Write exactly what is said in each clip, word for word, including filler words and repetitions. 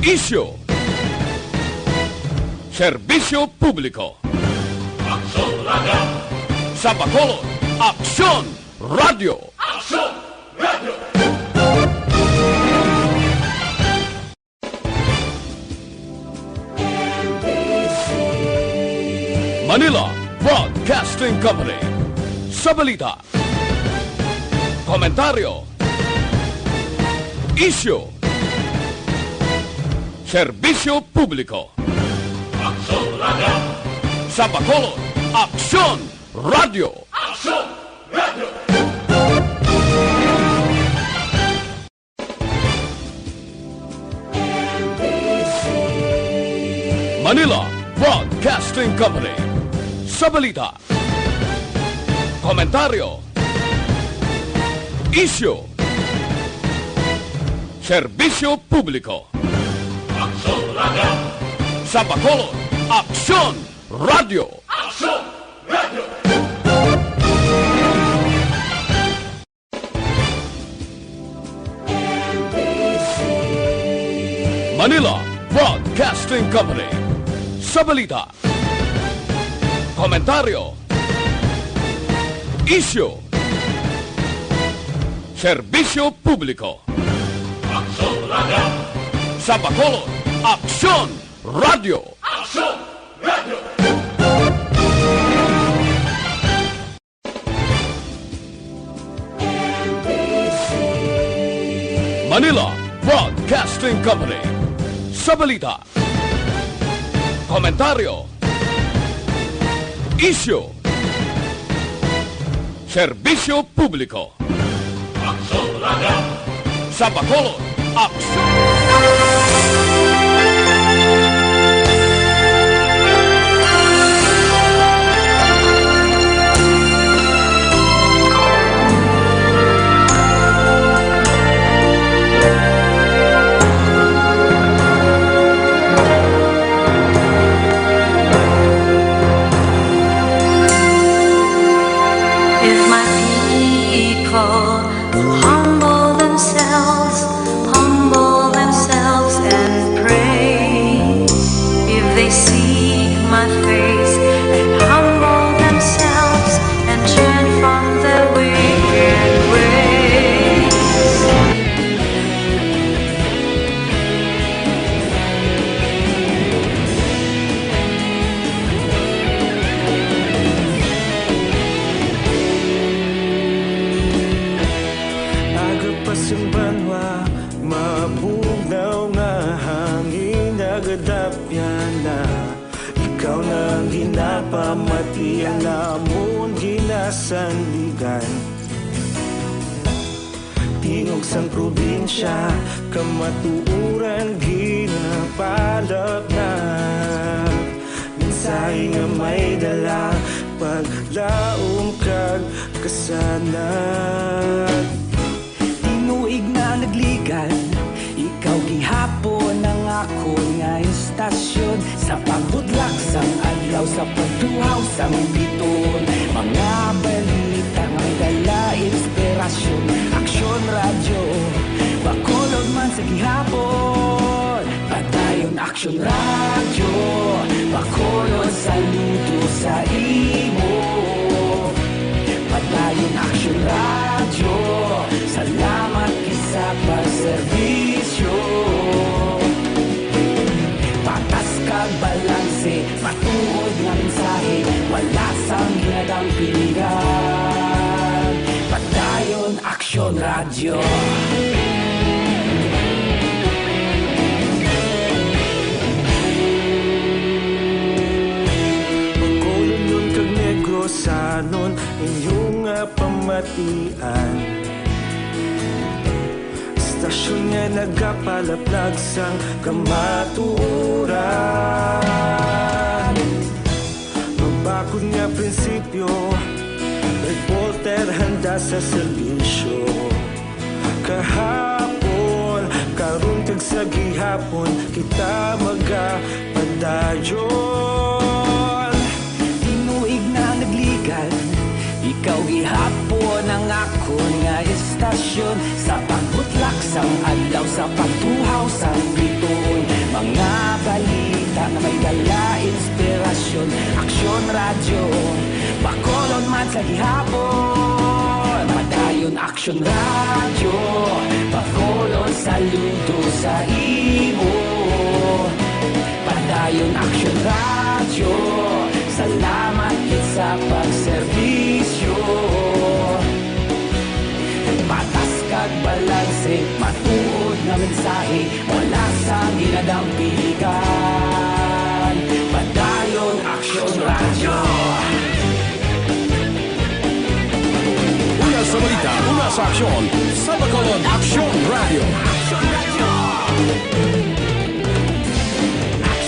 Isyu. Serbisyo publiko. Aksyon Radio. Sa Bacolod, Aksyon Radio. Aksyon Radio. Manila Broadcasting Company. Sa balita, komentaryo, isyu, serbisyo publiko. Aksyon Radio. Sa Bacolod, Aksyon Radio. Aksyon Radio. Manila Broadcasting Company. Sa balita, komentaryo, isyu, serbisyo publiko. Aksyon Radio. Sa Bacolod, Aksyon Radio. Aksyon Radio. Manila Broadcasting Company. Sa balita, komentaryo, isyu, serbisyo publiko. Aksyon Radio. Sa Bacolod, Aksyon Radio. Aksyon Radio. Manila Broadcasting Company. Sa balita, komentaryo, isyu, serbisyo publiko. Aksyon Radio. Sa Bacolod, Aksyon. If my people will humble themselves, humble themselves and pray. If they seek my face and humble themselves and turn from their wicked ways. Aga pa sang banwa, mabugnaw nga hangin nagadapyan na. Ikaw na ang ginapamatian namon ginasandigan. Tingog sang probinsya, kamatuoran ginapalapnag. Mensahe nga may dala, paglaom kag kasanag. Tinuig na nagligan, ikaw gihapon ang akon nga istasyon. Sa pagbudlak sang adlaw, sa pagtuhaw sang biton, mga balita nga may dala inspirasyon. Aksyon Radyo, Bacolod man sa gihapon. Padayon Aksyon Radyo, Bacolod, saludo sa imo. Padayon Aksyon Radyo, salamat gid sa pagserbisyo. Patas kag balanse, matuod nga mensahe, wala sang ginadampingan. Padayon Aksyon Radyo. Bacolodnon kag Negrosanon, inyo nga pamatian. Istasyon nga nagapalaplag sang kamatuoran. Mabakod nga prinsipyo, reporter handa sa serbisyo. Kahapon, karon kag sa gihapon, kita magapadayon. Tinuig na nagligan, ikaw gihapon ang akon nga istasyon. Sa pagbutlak sang adlaw, sa pagtuhaw sang bituon, Radyo, Bacolod man sa gihapon. Padayon Aksyon Radyo, Bacolod saludo sa imo. Padayon Aksyon Radyo, salamat gid sa pagserbisyo. Patas kag balanse, matuod nga mensahe, wala sang ginadampigan. Padayon Aksyon Radyo. Una sa balita, una sa aksyon, sa Bacolod Aksyon Radyo.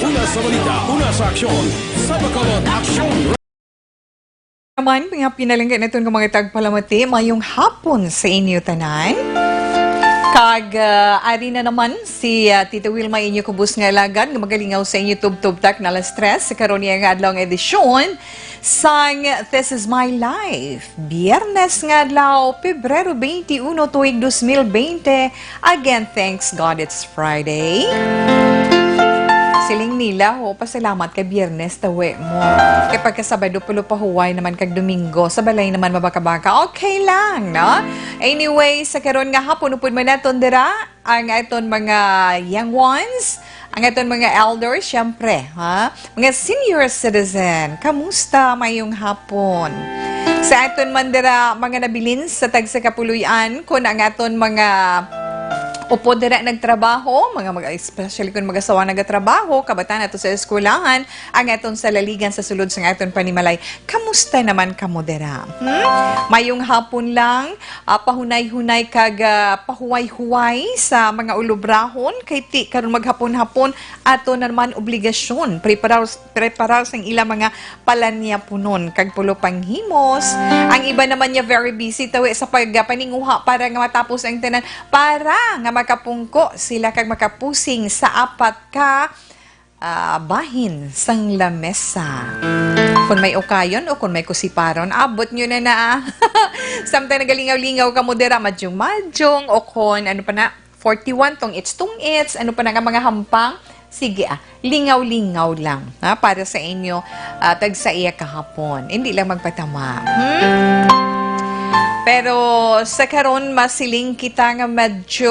Una sa balita, una sa aksyon, sa Bacolod Aksyon Radyo. Naman, mga pinalangga naton nga mga tagpalamati, mayong hapon sa inyo tanan. Kag, ah, ari na naman si, ah, Tita Wilma, inyo kubos nga alagad, nga magalingaw sa inyo tubtob tak na alas tres sa karon niya nga adlaw nga edisyon sang This Is My Life. Biyernes nga adlaw, Pebrero twenty-one, tuig dos mil bente. Again, thanks God it's Friday. Siling nila, ho, pasalamat kay Biyernes, tawi mo. Kay pagka Sabado, pulo pa huway naman kag Domingo, sa balay naman mabaka-baka. Okay lang, no? Anyway, sa karon nga hapon, upod man naton dira ang aton mga young ones, ang aton mga elders, syempre, ha? Mga senior citizen, kamusta? Mayong hapon. Sa aton man dira, mga nabilin sa tagsa ka puloy-an, kun ang aton mga upod dira nagtrabaho, mga mag-, especially kun mag-asawa nagatrabaho, kabataan ato sa eskwelahan, ang aton salaligan sa sulod sang aton panimalay. Kamusta naman kamo dira? Hmm? Mayong hapon lang, ah, pahunay-hunay kag, ah, pahuway-huway sa mga ulobrahon, kay ti karon maghapon-hapon ato na naman obligasyon preparar, preparar sang ila mga palanyapunon kag pulo panghimos. Ang iba naman niya very busy tawi sa pagpaninguha para nga matapos ang tanan, para nga makapungko sila kag makapusing sa apat ka, ah, bahin sang lamesa. Kung may ukayon o kung may kusiparon, abot nyo na na. Samtang nagalingaw-lingaw kamo dira, madyong-madyong, o kung ano pa na, forty-one, tong-its-tong-its, ano pa na nga mga hampang, sige, ah, lingaw-lingaw lang, ha, para sa inyo, ah, tagsa iya kahapon. Hindi lang magpatama. Hmm? Pero sa karon, masiling kita nga medyo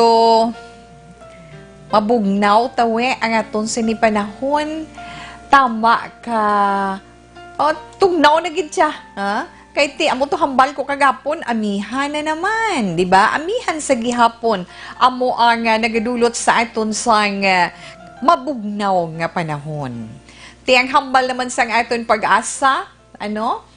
mabugnaw tawi ang aton sini panahon. Tama ka. O, tugnaw na gid siya, ha? Kay ti, amo to hambal ko kagapon, amihan na naman, di ba? Amihan sa gihapon, amo ang, ah, nagadulot sa aton sang, ah, mabugnaw nga panahon. Ti ang hambal naman sang aton PAGASA, ano?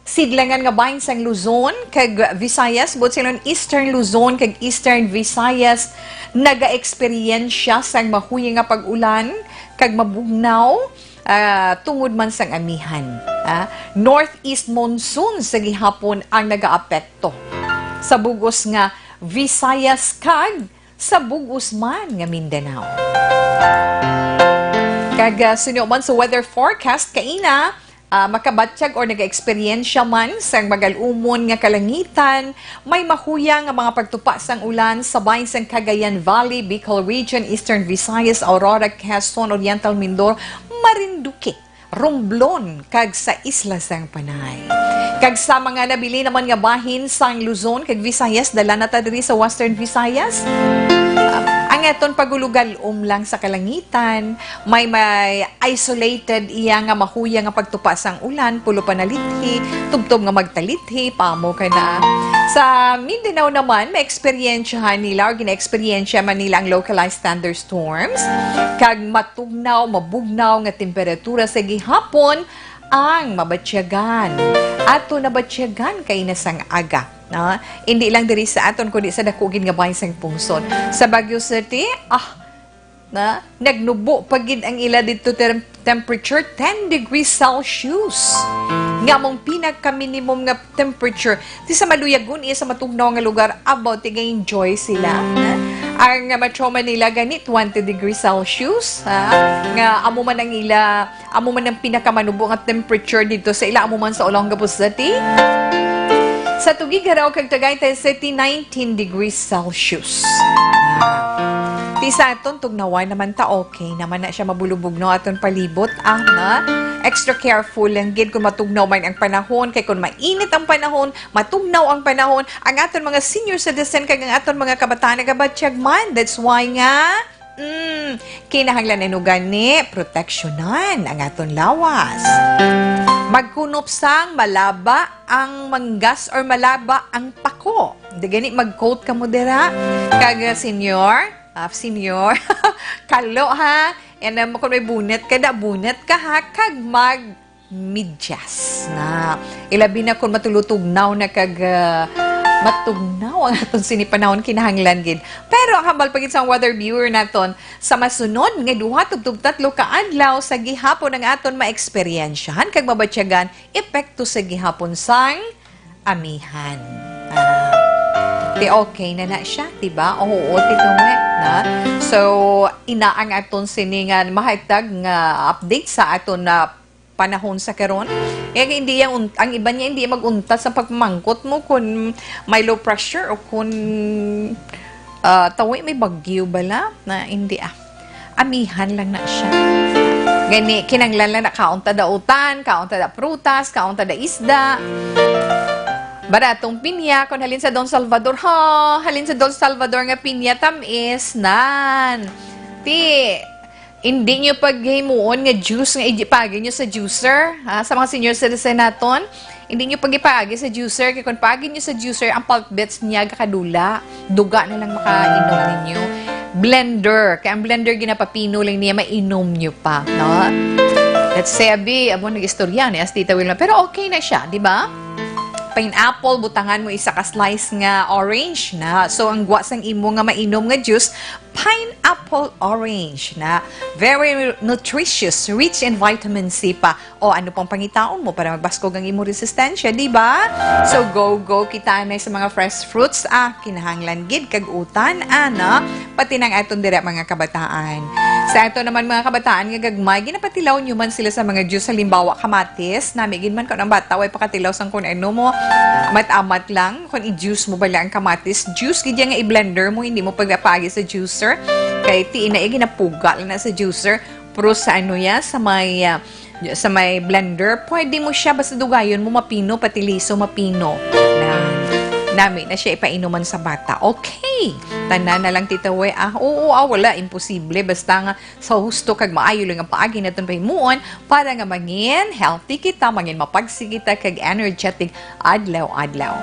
Sidlangan nga bahin sang Luzon kag Visayas, buot silingon Eastern Luzon kag Eastern Visayas, nagaeksperyensya sang mahuyi nga pag-ulan kag mabugnaw, ah, tungod man sang amihan. Ah, northeast monsoon sa gihapon ang nagaapekto sa bug-os nga Visayas kag sa bug-os man nga Mindanao. Kag, ah, suno man sa weather forecast kaina, ah, makabatyag or nagaeksperyensya man sang magal-umon nga kalangitan, may mahuya nga mga pagtupa sang ulan sa bahin sang Cagayan Valley, Bicol Region, Eastern Visayas, Aurora, Quezon, Oriental Mindoro, Marinduque, Romblon, kag sa Isla sang Panay. Kag sa mga nabilin naman nga bahin sang Luzon kag Visayas, dala na ta diri sa Western Visayas. Ah, ang aton pagulugal-om lang sa kalangitan, may, may isolated iya nga mahuya nga pagtupa sang ulan, pulo panalithi, tubtob nga magtalithi, pamo ka na. Sa Mindanao naman, may eksperyensyahan nila or gina-eksperyensya man nila ang localized thunderstorms, kag matugnaw, mabugnaw nga temperatura sa gihapon ang mabatyagan. Ato nabatyagan kaina sang aga, no? Indi lang diri sa aton, kundi sa dako gid nga bahin sang pungsod. Sa Baguio City, ah, na, nagnubo pa gid ang ila didto term-, temperature, ten degrees Celsius. Nga among pinaka-minimum nga temperature. Ti sa maluyagon iya sa matugnaw nga lugar, about, tiga-enjoy sila. Ang Metro Manila gani, twenty degrees Celsius, ha? Nga amo man ang ila, amo man ang pinakamanubo nga temperature didto sa ila, amo man sa Olongapo City. Sa Tuguegarao kag Tagaytay City, nineteen degrees Celsius. Ah. Sa aton tugnawan naman ta, okay naman na siya, mabulubog no aton palibot. Ah, na? Extra careful lang gid kung matugnaw man ang panahon, kay kung mainit ang panahon, matugnaw ang panahon, ang aton mga senior citizen kag ang aton mga kabataan nagabatyag man. That's why nga, mm, kinahanglan na gani proteksyonan ang aton lawas. Magkunop sang malaba ang manggas or malaba ang pako. Di gani mag-coat kamo dira. Kag, ah, senior, ah, senior, kalo ha. And, um, kung may bunit ka, da bunit ka ha. Kag mag medyas na. Ilabi na kung matulutugnaw na kag, ah, matugnaw ang aton sini panahon, kinahanglan gid. Pero ang hambal pa gid sang weather viewer naton, sa masunod nga duha tubtob tatlo ka adlaw sa gihapon ang aton maeksperyensyahan kag mabatyagan epekto sa gihapon sang amihan. Ah, ti okay na na siya, di ba? Oo, ti tuwi na. So, ina ang aton sini nga mahatag nga update sa aton na panahon sa karon. Kaya hindi yang un-, ang iba niya hindi mag-untat sa pagpamangkot mo kung may low pressure o kung, ah, tawi may bagyo bala na hindi, ah. Amihan lang na siya. Gani, kinanglan lang na kaon ta da utan, kaon ta da prutas, kaon ta da isda. Baratong pinya, kung halin sa Don Salvador, ha? Halin sa Don Salvador nga pinya tamis, nan. Ti, hindi nyo paghimuon nga juice nga ipagi nyo sa juicer, ha? Sa mga senior citizen naton, hindi nyo pag-ipagi sa juicer, kay kung pagi nyo sa juicer, ang pulp bits niya gakadula. Duga na lang makainom ninyo. Blender, kay ang blender ginapapino lang niya, mainom nyo pa, no? Let's say, abi, amo nag-istorya ni as Tita Wilma. Pero okay na siya, di ba? Pineapple, butangan mo isa ka slice nga orange na. So, ang gwa sang imo nga mainom nga juice, pineapple orange na. Very nutritious, rich in vitamin C pa. O, ano pang pangitaon mo para magbaskog ang imo resistensya, di ba? So, go, go, kita na sa mga fresh fruits, ah, kinahanglan gid kag utan, ano? Pati nang aton dira mga kabataan. Sa ato naman mga kabataan nga gagmay, ginapatilaw nyo man sila sa mga juice, halimbawa, kamatis. Nami gid man kung ang bata, way pakatilaw sang kung ano mo, amat-amat lang. Kung i-juice mo bala ang kamatis, juice gid yan nga i-blender mo, hindi mo pagapagi sa juicer. Kay ti ina, eh, ginapuga lang na sa juicer. Pero sa ano ya, sa may, ah, sa may blender, pwede mo siya, basta dugayon mo, mapino, pati liso, mapino. Na, nami na siya ipainuman sa bata. Okay. Tanan na lang, Tita We, ah. Oo, ah, wala, imposible. Basta nga sa husto kag maayo lang ang paagi naton pahimuon para nga mangin healthy kita, mangin mapagsi kita kag energetic adlaw-adlaw.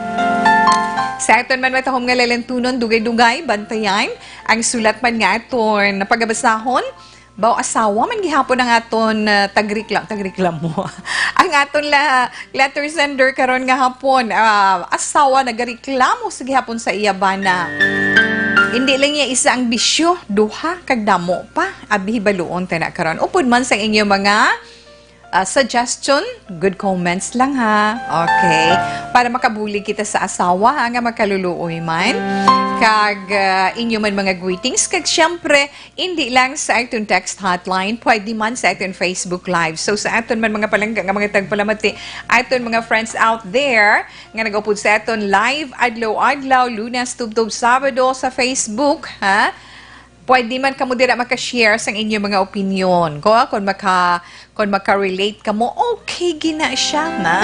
Sa aton man matahom nga lalantunon, dugay-dugay, bantayan ang sulat man nga aton napagabasahon. Baw, asawa man gihapon ang aton, ah, tagrekla-, tagreklamo. Ang aton la-, letter sender karon nga hapon, ah, asawa nagareklamo sa gihapon sa iya bana. Hindi lang niya isa ang bisyo, duha kag damo pa. Abi, hibaluon ta na karon. Upod man sa inyo mga, ah, suggestion, good comments lang ha. Okay. Para makabulig kita sa asawa ha, nga magkaluluoy man. Kag, ah, inyo man mga greetings. Kag syempre, hindi lang sa aton text hotline, pwede man sa aton Facebook Live. So, sa aton man mga palangga nga mga tagpalamati, aton mga friends out there nga nag-upod sa aton live adlaw-adlaw, Lunes tubtob Sabado sa Facebook, ha? Pwede man kamo dira maka-share sang inyo mga opinion. Ko, kung maka-, kung maka-relate kamo, okay gina siya na.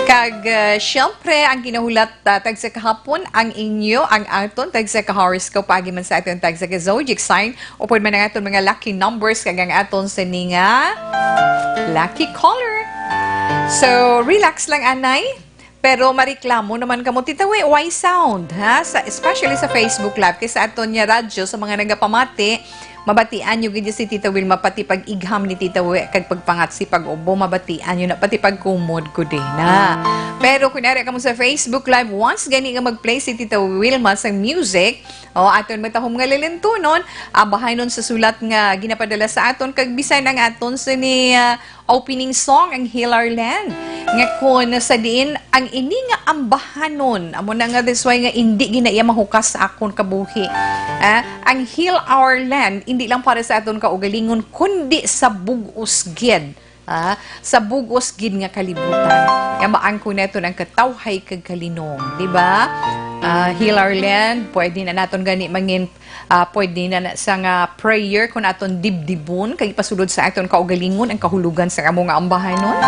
Kag, ah, syempre, ang ginahulat, ah, tagsa kahapon, ang inyo, ang aton, tagsa ka horoscope, agi man sa aton, tagsa ka zodiac sign, upod man ang aton mga lucky numbers, kag ang aton sini nga lucky color. So, relax lang, anay. Pero mareklamo naman kamo, Tita We, why sound, ha? Sa, especially sa Facebook Live, kay sa aton nga radyo, sa mga nagapamati, mabatian nyo gid si Tita Wilma, pati pag-igham ni Tita We, kag pagpangatsi, pag-ubo, mabatian nyo na, pati pagkumod ko din na. Pero kung ari kamo sa Facebook Live, once gani nga mag-play si Tita Wilma sa music, o aton matahom nga lilintunon, abahanon sa sulat nga ginapadala sa aton, kag bisan ang aton sini, ah, opening song, ang Heal Our Land. Nga kun sa diin ang ini nga ambahanon, amo na nga this way nga indi gina iya mahukas sa akon kabuhi. Ah, ang Heal Our Land, indi lang para sa aton kaugalingon, kundi sa bug-os gid. Ah, sa bug-os gid nga kalibutan. Nga maangkon naton ang katawhay kag kalinom, di ba? Ah, Hill Arlen, pwede na naton gani mangin, ah, pwede na, na sa nga prayer kung aton dibdibon, kay ipasulod sa aton kaugalingon ang kahulugan sa amo nga ambahanon.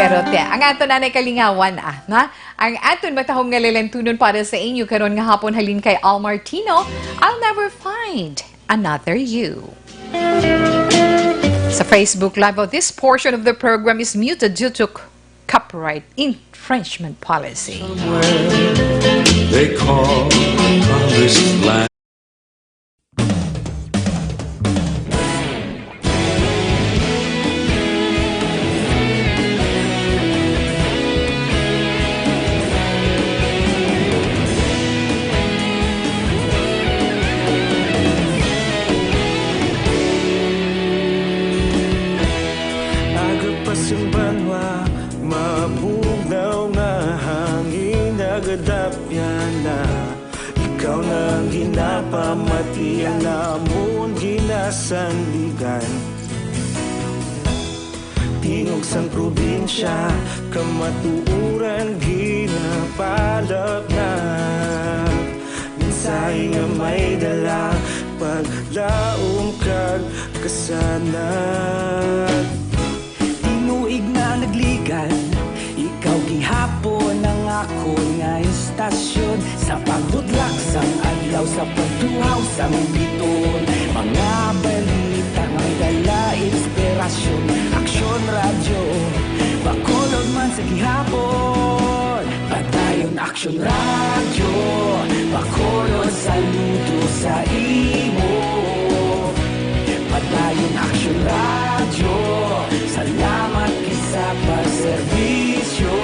Pero te, ang aton anay kalingawan, ah, na? Ang aton matahom nga lalantunon para sa inyo karon nga hapon halin kay Al Martino, I'll Never Find Another You. Sa Facebook Live, oh, this portion of the program is muted due to copyright infringement policy. They call on this land. Aga pa sing banwa, mabugnaw nga hangin nagadapyan na. Ikaw na ang ginapamatian, amon ginasandigan. Tingog sang probinsya, kamatuoran ginapalapnag. Mensahe nga may dala, paglaom kag kasanag. Tinuig na nagligan, ikaw gihapon ang akon nga istasyon. Sa pagbudlak sang adlaw, sa pagtuhaw sang bituon, mga balita nga may dala inspirasyon. Aksyon Radyo, Bacolod man sa gihapon. Padayon Aksyon Radyo, Bacolod, saludo sa imo. Padayon Aksyon Radyo, salamat gid sa pagserbisyo.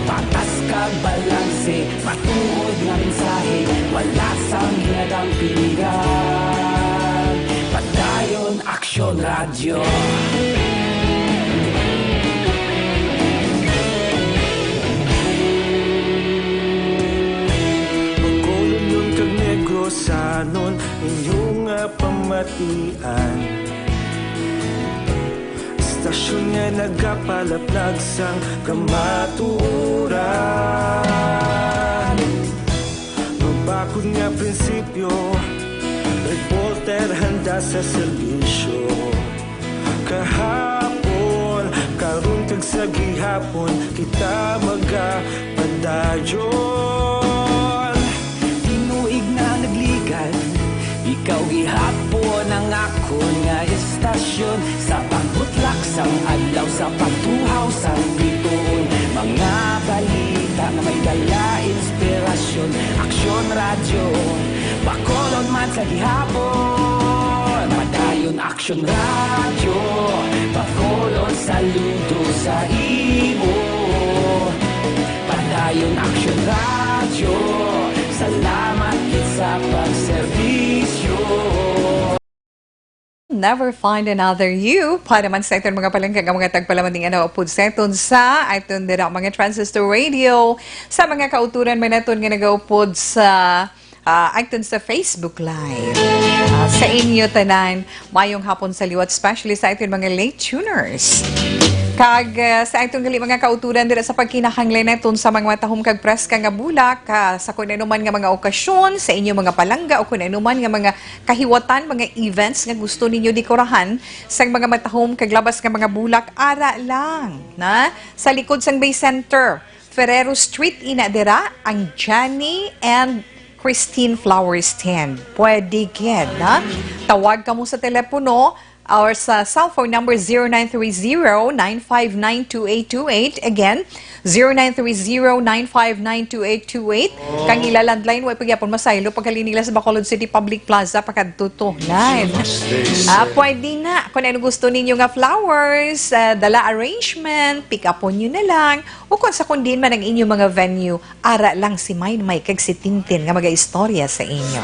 Patas kag balanse, matuod nga mensahe, wala sang ginadampingan. Padayon Aksyon Radyo. Bacolodnon kag Negrosanon, inyo nga pamatian. Istasyon nga nagapalaplag sang kamatuoran. Mabakod nga prinsipyo, reporter handa sa serbisyo. Kahapon, karon kag sa gihapon, kita magapadayon. Tinuig na nagligan, ikaw gihapon ang akon nga istasyon. Sa pagbutlak sang adlaw, sa pagtuhaw sang bituon, mga balita nga may dala inspirasyon. Aksyon Radyo, Bacolod man sa gihapon. Padayon Aksyon Radyo, Bacolod, saludo sa imo. Padayon Aksyon Radyo, salamat gid sa pagserbisyo. Never Find Another You. Para man sa aton mga palangga nga mga tagpalaman ning adlaw, upod sa aton sa aton dira mga transistor radio, sa mga kauturan man naton nga nagaupod sa, ah, aton sa Facebook Live. Ah, sa inyo tanan, mayong hapon sa liwat, especially sa aton mga late tuners. Kag, ah, sa aton gali mga kauturan dira sa pagkinahanglan naton sa mga matahom kag preska nga bulak, ah, sa kun ano man nga mga okasyon, sa inyo mga palangga o kun ano man nga mga kahiwatan, mga events nga gusto ninyo dekorahan sang mga matahom kag labas nga mga bulak, ara lang na sa likod sang Bay Center, Ferrero Street, ina dira ang Johnny and Christine Flower Stand. Pwede gid, ha? Tawag kamo sa telepono or sa cellphone number zero nine three zero, nine five nine, two eight two eight. Again, zero nine three zero, nine five nine, two eight two eight. Kang ila landline, wa pa gyapon masaylo pagkali nila sa Bacolod City Public Plaza, pakadto to. Nine. Ah, pwede na. Kung ano gusto ninyo nga flowers, ah, dala arrangement, pick upon nyo na lang. O kung sa kundin man ang inyong mga venue, ara lang si Maymay kag si Tintin nga magaistorya sa inyo.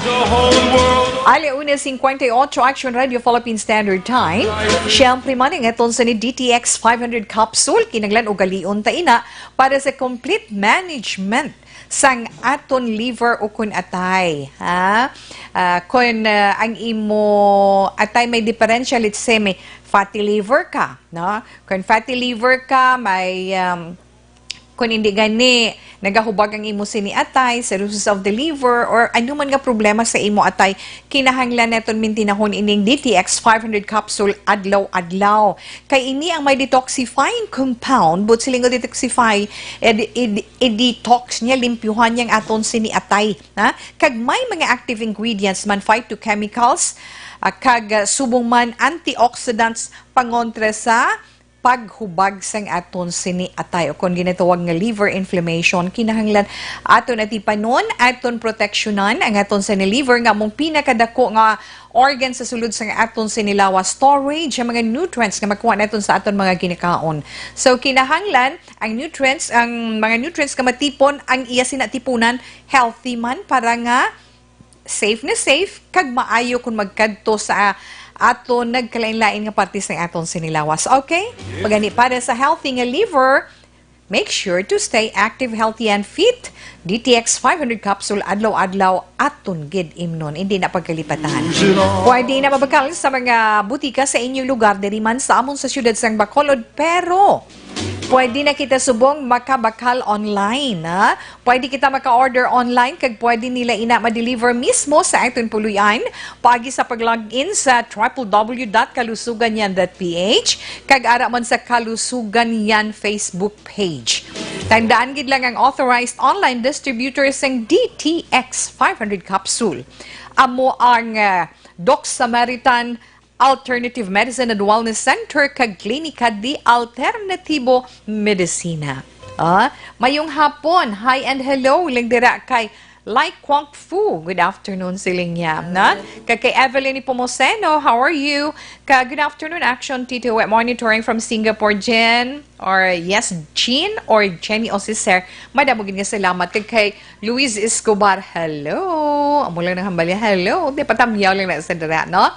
Ala una cincuenta y ocho, Action Radio Philippine Standard Time. Siyempre man, ang aton sa ni D T X five hundred capsule, kinahanglan ugalion ta ina para sa complete management sang aton liver o kun atay, ha? Ah, kun, ah, ang imo atay may diferensya, let's say, may fatty liver ka, no? Kun fatty liver ka, may, um, Kung hindi gani, nagahubag ang imo sini atay, cirrhosis of the liver, or ano man nga problema sa imo atay, kinahanglan naton mintinahon ining D T X five hundred capsule adlaw-adlaw. Kay ini ang may detoxifying compound, but silingon detoxify, ed-, ed-, i-detox niya, limpyuhan niya ang aton sini atay, ha? Kag may mga active ingredients man, phytochemicals, ah, kag, ah, subong man antioxidants, pangontra sa paghubag sang aton sini atay, o kon ginatawag nga liver inflammation. Kinahanglan aton atipanon, aton proteksyonan ang aton sini liver, nga among pinakadako nga organ sa sulod sang aton sini lawas, storage ang mga nutrients nga makuha naton sa aton mga ginikaon. So, kinahanglan ang nutrients, ang mga nutrients nga matipon ang iya sina tipunan, healthy man, para nga safe na safe, kag maayo kung magkadto sa aton nagkalain-lain nga parte sa aton sini lawas. Okay? Pagani, para sa healthy nga liver, make sure to stay active, healthy, and fit. D T X five hundred capsule adlaw-adlaw, aton gid imnon. Hindi na pagkalipatan. Pwede na mabakal sa mga butika sa inyong lugar, diri man sa amon sa siyudad sang Bacolod, pero pwede na kita subong makabakal online, ha? Pwede kita maka-order online, kag pwede nila ina ma-deliver mismo sa aton puloy-an, paagi sa pag-log in sa triple W dot kalusugan yan dot P H, kag ara man sa Kalusugan Yan Facebook page. Tandaan gid lang, ang authorized online distributor sang D T X five hundred capsule amo ang, ah, Doc Samaritan Alternative Medicine and Wellness Center kag Klinika di Alternatibo Medicina. Ah, mayong hapon. Hi and hello lang dira kay Lai Kwang Fu. Good afternoon, siling niya, na? Kag kay Evelyn Nepomuceno, how are you? Ka, good afternoon, Action Tito. We're monitoring from Singapore, Jen. Or yes, Jean or Jenny Osiser. Madamo gid nga salamat. Kag kay Luis Escobar, hello. Amo lang nang hambal niya, hello. Di, patamyaw lang na sa dira, no?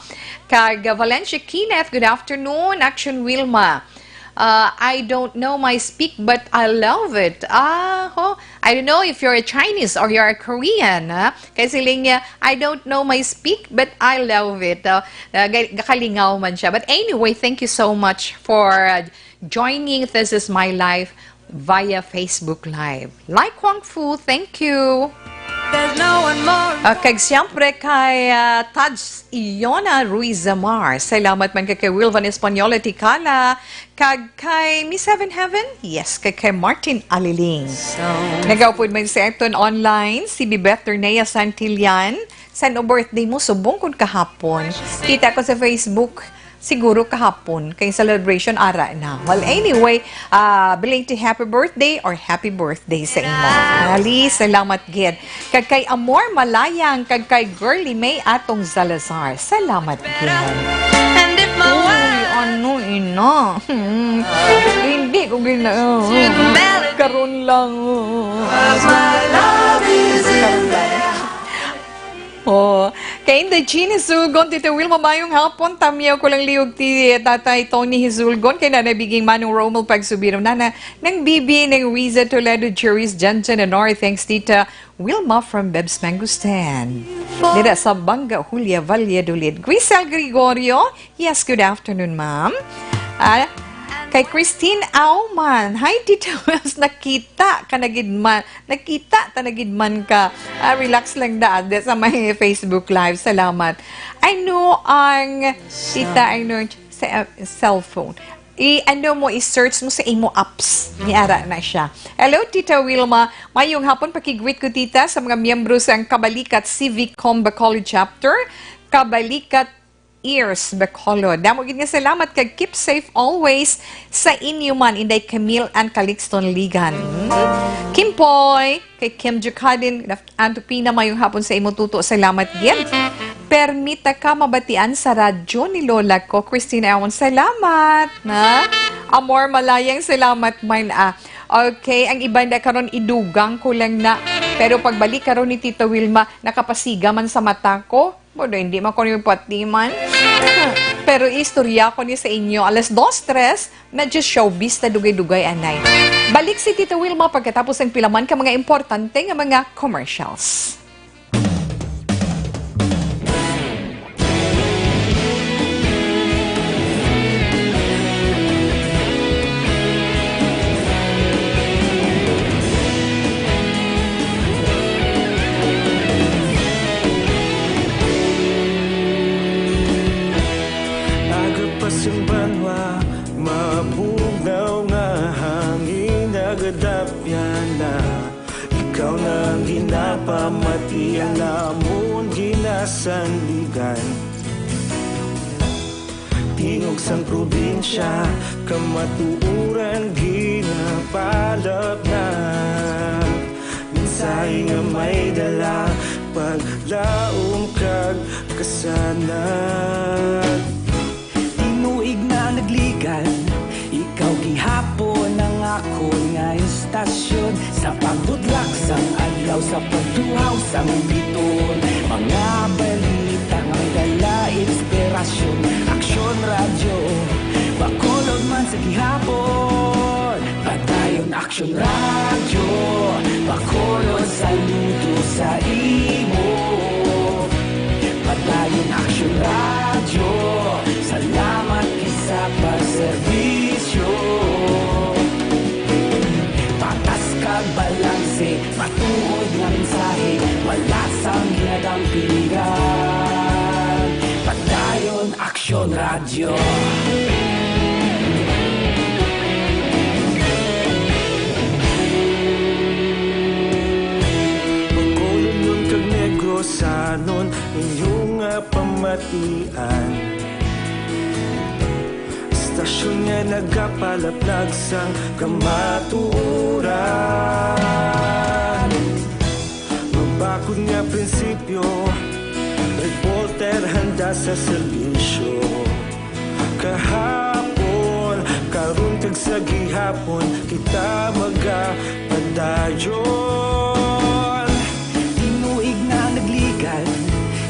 Kag Valencia Kenneth, good afternoon. Action Wilma. Uh, I don't know my speak, but I love it. Ah, ho. I don't know if you're a Chinese or you're a Korean, ha? Kay siling niya, "I don't know my speak, but I love it." Uh, uh, ga-, gakalingaw man siya. But anyway, thank you so much for, uh, joining This Is My Life via Facebook Live. Lai Kwang Fu, thank you. There's no one more. Ah, kag siyempre kay, ah, Taj Iona Ruiz Zamar. Salamat man kay, kay Wilvan Española Tikala. Kag kay Miss Heaven Heaven? Yes, kay, kay Martin Aliling. Nagaupod man sa aton online, si Bibeth Turnea Santillan. San o birthday mo? Subong kun kahapon. Kita ko sa Facebook, siguro kahapon, kay celebration ara na. Well, anyway, ah, belated happy birthday or happy birthday sa imo. Ali, salamat gid. Kag kay Amor Malayang, kag kay Girly May Atong Salazar. Salamat gid. And if my Uy, world ano, ina? Hmm. Hindi ko gina-, to the melody karon lang. Of my love is in there. Oh, kay Inday Jean Hisulgon, Tita Wilma, mayong hapon. Tamyaw ko lang liog ti Tatay Tony Hisulgon, kay Nanay Biging, Manong Romel Pagsubiro, Nana, Nang Bibi, Nang Riza Toledo, Juris, Jan Jan, and Nori. Thanks, Tita Wilma from Beb's Mango Stand. Dira sa Banga Julia, Valladolid. Grisel Gregorio, yes, good afternoon, ma'am. Ah, kay Christine Auman, hi, Tita Wils, nakita ka na gid man. Nakita ta na gid man ka. Ah, relax lang da, di sa may Facebook Live. Salamat. Ano ang, tita, ano, sa, uh, cellphone? I-, ano mo, i-search mo sa imo apps. Ni ara na siya. Hello, Tita Wilma. Mayong hapon, pakigreet ko, tita, sa mga miyembro sang Kabalikat Civic Com Bacolod Chapter. Kabalikat Ears, Bacolod. Damo gid nga salamat kag keep safe always sa inyo man, Inday Camille and Calixton Ligan. Hmm? Kimpoy, kay Kim Jukadin, Antupina, mayong hapon sa imo, Tuto. Salamat gid. Permita ka mabatian sa radyo ni Lola ko, Christine Awan. Salamat, na? Amor Malayang, salamat man, ah. Okay, ang iban na karon idugang ko lang na. Pero pagbalik karon ni Tita Wilma, nakapasiga man sa mata ko. Bodo, hindi man ko yung patiman. Pero istorya ko ni sa inyo, alas dos, tres, medyo showbiz na dugay-dugay, anay. Balik si Tita Wilma pagkatapos ang pilaman ka mga importante nga mga commercials. Iya namon ginasandigan. Tingog sang probinsya, kamatuoran ginapalapnag. Mensahe nga may dala, paglaom kag kasanag. Tinuig na nagligan, ikaw gihapon ang akon nga istasyon. Sa pagbudlak sang adlaw, sa pagtuhaw sang bituon, mga balita nga may dala inspirasyon. Aksyon Radyo, Bacolod man sa gihapon. Padayon Aksyon Radyo, Bacolod, saludo sa imo. Padayon Aksyon Radyo, salamat gid sa pagserbisyo. Patas kag balanse, matuod nga mensahe, wala sang ginadampigan. Padayon Aksyon Radyo. Bacolodnon kag Negrosanon, inyo nga pamatian. Istasyon nga nagapalapnag sang kamatuoran. Mabakod nga prinsipyo, reporter handa sa serbisyo. Kahapon, karon kag sa gihapon, kita magapadayon. Tinuig na nagligan,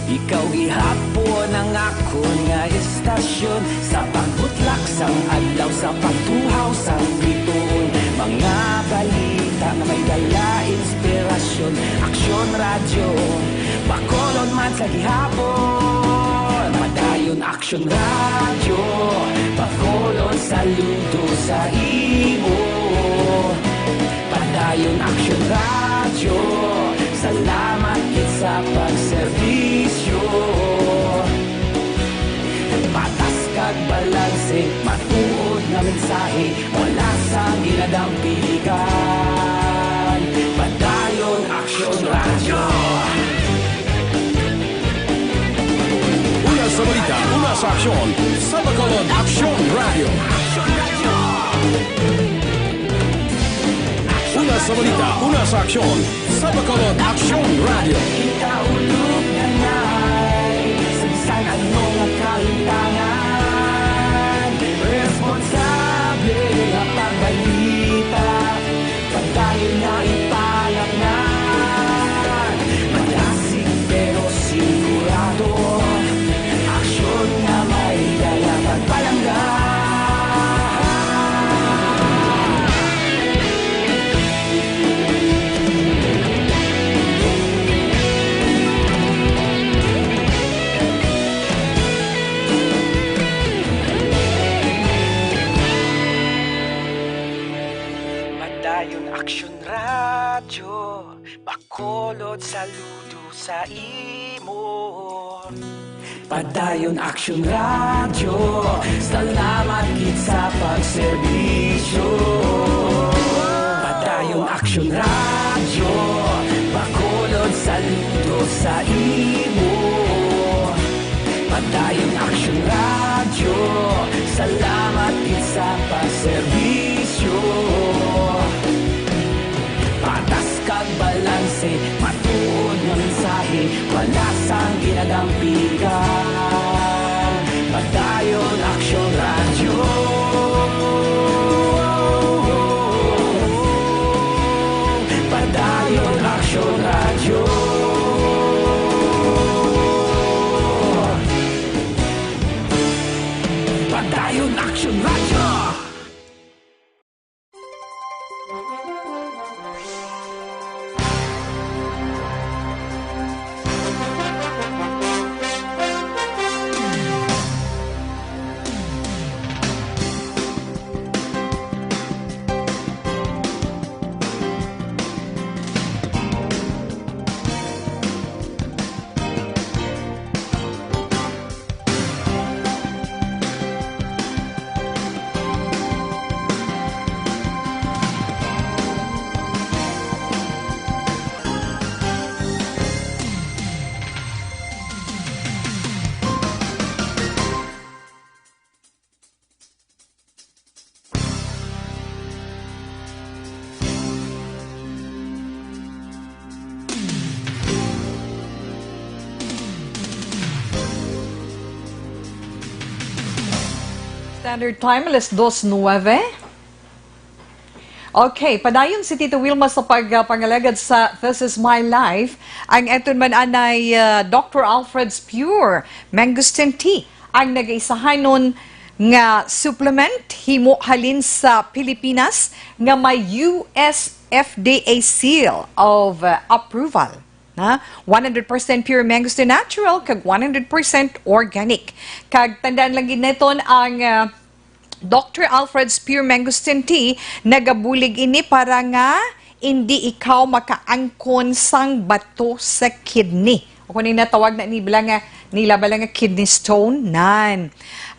ikaw gihapon ang akon nga istasyon. Sa pagbutlak sang adlaw, sa pagtuhaw sang bituon, mga balita nga may dala inspirasyon. Aksyon Radyo, Bacolod man sa gihapon. Padayon Aksyon Radyo, Bacolod, saludo sa imo. Padayon Aksyon Radyo, salamat gid sa pagserbisyo. Patas kag balanse, matuod nga mensahe, wala sang ginadampigan. Padayon Aksyon Radyo. Una sa balita, una sa aksyon, sa Bacolod Aksyon Radyo. Una sa balita, una sa aksyon, sa Bacolod Aksyon Radyo. Kita ulog na nay, sa bisan ano nga kalimtangan, responsable nga pagbalita, padayon na ipalapngan. Madasig pero sigurado, aksyon nga may dala pagpalangga. Padayon Aksyon Radyo, Bacolod, saludo sa imo. Padayon Aksyon Radyo, salamat gid sa pagserbisyo. Padayon Aksyon Radyo, Bacolod, saludo sa imo. Padayon Aksyon Radyo, salamat gid sa pagserbisyo. Patas kag balanse, matuod nga mensahe, wala sang ginadampigan. Padayon Aksyon Radyo. Padayon Aksyon Radyo. Padayon Aksyon Radyo. Standard Time, alas dos nuwebe. Okay, padayon si Tita Wilma sa pag, ah, pangalagad sa This Is My Life. Ang aton man anay, ah, Doctor Alfred's Pure Mangosteen Tea, ang nagaisahanon nga supplement himo halin sa Pilipinas nga may U S F D A seal of, ah, approval. Na one hundred percent pure mangosteen natural kag one hundred percent organic. Kag tandaan lang gid naton ang, ah, Doctor Alfred's Pure Mangosteen Tea, nagabulig ini para nga indi ikaw makaangkon sang bato sa kidney. Ako ni natawag na nila nga, nila bala nga kidney stone. Nan.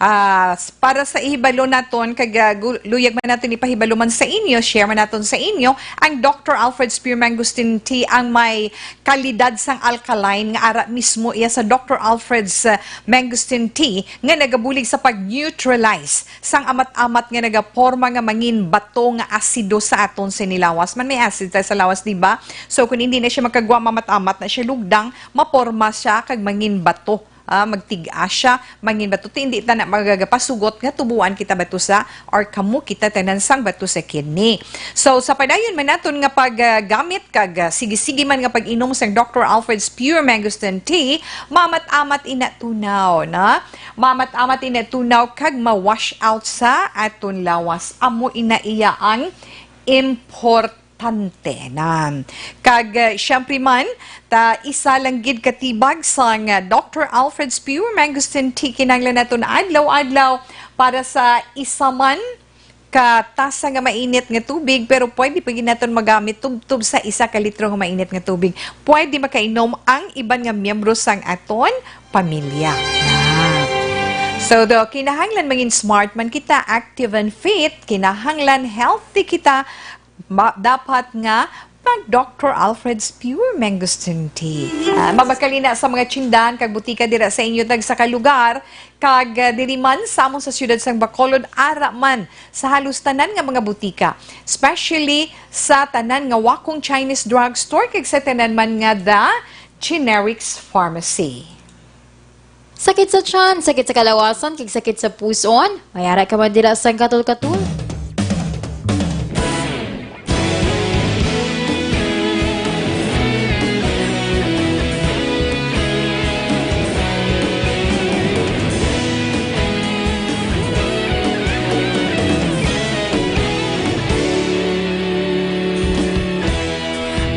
Ah, s-, para sa ihibalo naton, kag, ah, gu-, luyag man naton ipahibalo man sa inyo, share man naton sa inyo, ang Doctor Alfred's Pure Mangosteen Tea ang may kalidad sang alkaline nga ara mismo iya sa Doctor Alfred's, ah, Mangosteen Tea nga nagabulig sa pag-neutralize sang amat-amat nga nagaporma nga mangin bato nga asido sa aton sini lawas. Man may acid ta sa lawas, di ba? So, kung hindi na siya magkagwa, mamat-amat na siya lugdang, maporma siya kag mangin bato. Ah, magtig-a siya, mangin bato. Ti, hindi ta na magagapasugot nga tubuan kita bato sa, or kamo kita tanan sang bato sa kidney. So, sa padayon man naton nga paggamit kag, ah, sige-sige man nga pag-inom sang Doctor Alfred's Pure Mangosteen Tea, mamat-amat ina tunaw, na? Mamat-amat ina tunaw kag ma-wash out sa aton lawas. Amo ina iya ang importante, na. Kag, ah, syempre man, ta isa lang gid katibag sang, ah, Doctor Alfred's Pure Mangosteen Tea kinahanglan naton adlaw-adlaw para sa isa man ka tasa nga mainit nga tubig, pero pwede pa gid naton magamit tubtob sa isa ka litro nga mainit nga tubig. Pwede makainom ang iban nga miyembro sang aton pamilya. Ah. So, do, kinahanglan mangin smart man kita, active and fit, kinahanglan healthy kita, ma-, dapat nga mag Doctor Alfred's Pure Mangosteen Tea. Ah, mabakal ina sa mga tsindahan kag butika dira sa inyo tagsa ka lugar, kag, ah, diri man sa amon sa siyudad sang Bacolod, ara man sa halos tanan nga mga butika, especially sa tanan nga Wakong Chinese Drugstore kag sa tanan man nga The Generics Pharmacy. Sakit sa tiyan, sakit sa kalawasan, kag sakit sa puson. May ara ka man dira sang Katol-Katol.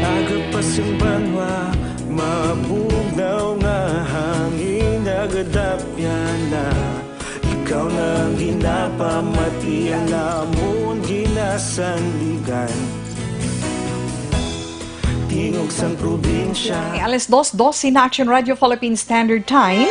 Aga pa sing banwa, mabugnaw nga hangin, nagadapya na. Ikaw na ang ginapamati, ang amon ginasandigan. Tingog sang probinsya. Alas dos doce na Action Radio Philippine Standard Time.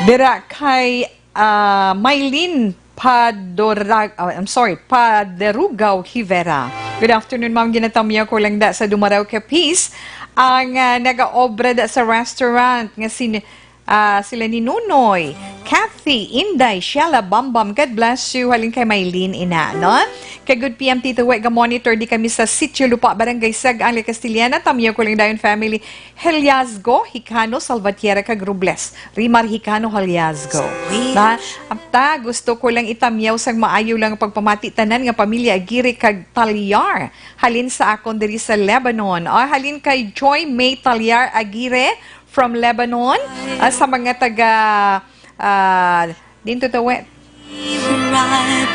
Dira kay, ah, Mylene Padorag-, oh, I'm sorry, Paderugao Hivera. Good afternoon, ma'am. Ginatamyaw ko lang da sa Dumaraw, Capiz. Ang, ah, nagaobra da sa restaurant nga si, ah, sila ni Nunoy, Kathy, Inday, Sheila, Bambam. God bless you. Halin kay Mylene ina, no? Kay good P M Tito Wek, ga-monitor di kami sa Sitio Lupa, Barangay Sag-ang, La Castellana. Tamyaw ko lang dayon family. Heliazgo, Hicano, Salvatierra, kag Robles. Rimar Hicano Heliazgo. Na, apta, gusto ko lang itamyaw sang maayo lang pagpamati tanan nga pamilya Aguirre kag Talyar. Halin sa akon diri sa Lebanon. O, halin kay Joy May Talyar Aguirre from Lebanon. Ah, sa mga taga, ah, Dinto ta we-,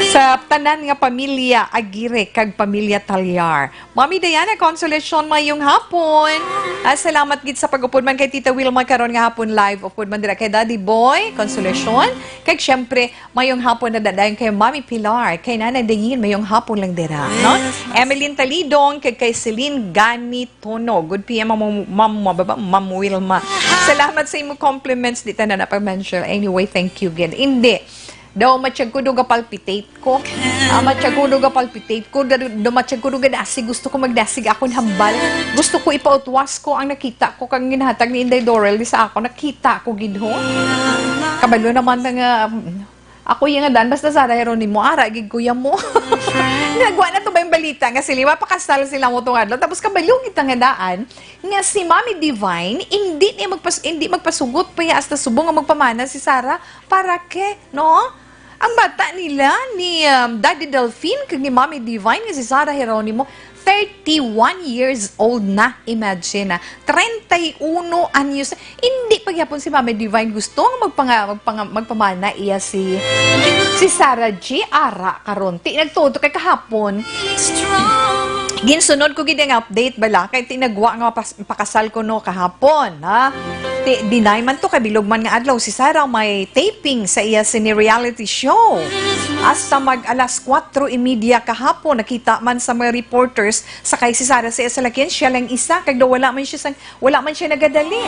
sa tanan nga pamilya Aguirre kag pamilya Talyar. Mami Diana, Consolacion, mayong hapon. Ah, salamat gid sa pag-upod man kay Tita Wilma karon nga hapon live. Upod man dira kay Daddy Boy, Consolacion. Kag syempre, mayong hapon na dadayon kay Mami Pilar, kay Nanay Dayin, mayong hapon lang dira, no? Emeline Talidong, kag kay Celine Ganit Tono. Good P M, Ma'am, Ma'am, Ma'am, Ma'am Wilma. Salamat sa imo compliments. Di ta na napag-mention. Anyway, thank you gid. Hindi. Daw matyag ko, daw ga-palpitate ko. Ah, matyag ko, daw ga-palpitate ko. Daw, daw matyag ko, daw ga-dasig. Gusto ko magdasig akon hambal. Gusto ko ipautwas ko ang nakita ko kang ginhatag ni Inday Dorel di sa ako. Nakita ko gid, ho. Kabalo naman na nga, mm, ako yung nga dan, basta Sarah Jeronimo, ara gid kuya mo. Nagwa na to ba yung balita nga sila, mapakasal sila mo tong adlaw. Tapos kabalo kita nga daan, nga si Mami Divine, hindi niya magpas-, hindi magpasugot pa ya hasta subong nga magpamana si Sarah. Para ke, no? Ang bata nila ni, um, Daddy Delfin kag ni Mommy Divine nga si Sarah Geronimo, thirty-one years old na. Imagine, ah, treinta y uno anyos. Hindi pa gyapon si Mommy Divine gusto nga magpanga-, magpanga-, magpamana iya si, si Sarah G. Ara karon. Ti, nagtuo to kay kahapon. Ginsunod ko gid ang update bala kay tinagwa nga pas-, pakasal ko no kahapon, ha. Ti, deny man to kay bilog man nga adlaw si Sarah may taping sa iya sini reality show. Hasta mag alas kuwatro y media kahapon, nakita man sa mga reporters, sakay si Sarah sa iya salakyan, siya lang isa, kag daw wala man siya sang, wala man siya nagadali.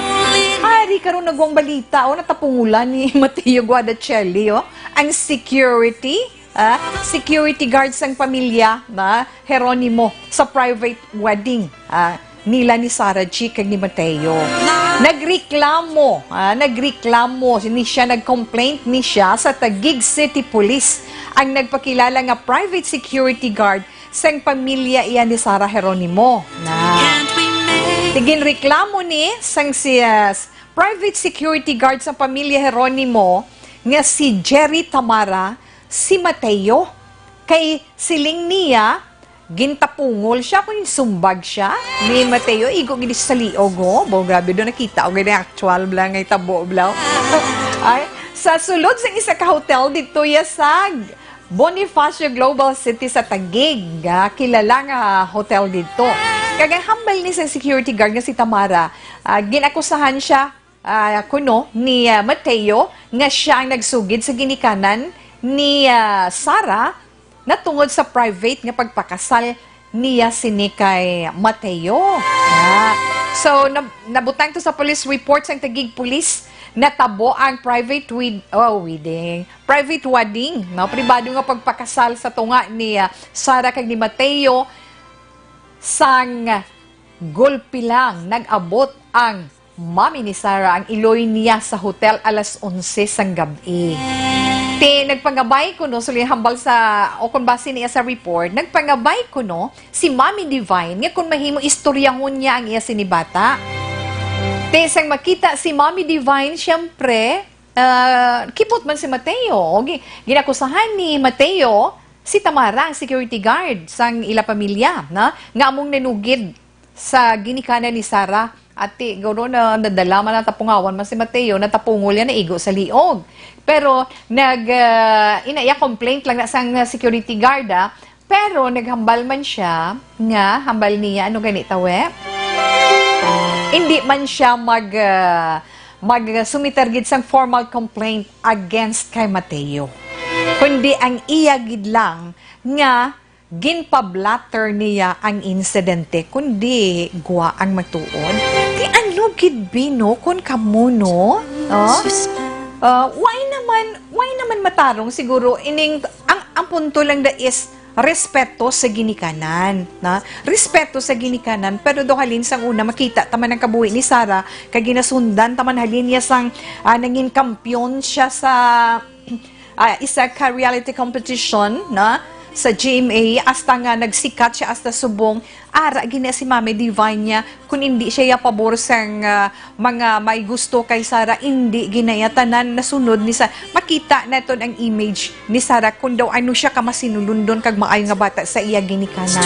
Ari karon nagwang balita, oh, natapungulan ni Mateo Guadacelli, oh, ang security, ah, security guard sang pamilya na Geronimo sa private wedding, ah, nila ni Sarah G kag ni Mateo. Nagreklamo, ah, nagreklamo ni siya, nag-complaint ni siya sa Taguig City Police ang nagpakilala nga private security guard sang pamilya iya ni Sarah Geronimo. Na. Ti ginreklamo ni sang si, ah, private security guard sang pamilya Geronimo nga si Jerry Tamara si Mateo. Kay siling niya, gintapungol siya, kung sumbag siya ni Mateo, igo gid sa liog, oh. Bo, grabe do, nakita ko gid ang actual bala nga itabo bala. Ay, sa sulod sa isa ka hotel dito ya sa Bonifacio Global City sa Taguig, ah, kilala nga hotel dito. Kag ang hambal ni sa security guard nga si Tamara, ah, ginakusahan siya, ah, kuno ni, ah, Mateo nga siya ang nagsugid sa ginikanan ni, ah, Sarah natungod sa private nga pagpakasal niya sini kay Mateo. Ah. So, nab-, nabutang to sa police report sang Taguig Police, natabo ang private wed-, oh, wedding, private wedding, no? Pribado nga pagpakasal sa tunga ni, ah, Sarah kag ni Mateo. Sang gulpi lang, nag-abot ang mami ni Sarah, ang iloy niya sa hotel alas onse sang gab-i. Ti, nagpangabay kuno, sulod hambal sa, o kung base niya sa report, nagpangabay kuno si Mami Divine nga kung mahimo, istoryahon niya ang iya sini bata. Ti, sang makita si Mami Divine, siyempre, ah, kibot man si Mateo. O, gi-, ginakusahan ni Mateo si Tamara, ang security guard sang ila pamilya, na, nga among nanugid sa ginikanan ni Sarah. Ati, guro na nadala man, natapungawan man si Mateo, natapungol yan, naigo sa liog. Pero nag, ah, ina iya complaint lang na sang security guard, ah. Pero naghambal man siya nga, hambal niya, ano gani, tawe? Hindi man siya mag, ah, mag-sumiter gid sang formal complaint against kay Mateo. Kundi ang iya gid lang nga ginpablatter niya ang insidente, kundi gwa ang matuod. Ti ano gid bino kon kamo, no? Oh? Ah, why naman, why naman matarong siguro ining, ang, ang punto lang da is respeto sa ginikanan, na? Respeto sa ginikanan, pero do halin sang una makita ta man ang kabuhi ni Sarah, kay ginasundan ta man halin niya sang, ah, nangin kampiyon siya sa ah, isa ka reality competition, na, sa G M A, hasta nga nagsikat siya hasta subong ara gina si Mami Divine niya, kung hindi siya ya pabor sang, ah, mga may gusto kay Sarah, hindi gina ya tanan nasunod ni sa makita naton ang image ni Sarah kung daw ano siya ka masinulundon kag maayo nga bata sa iya ginikanan.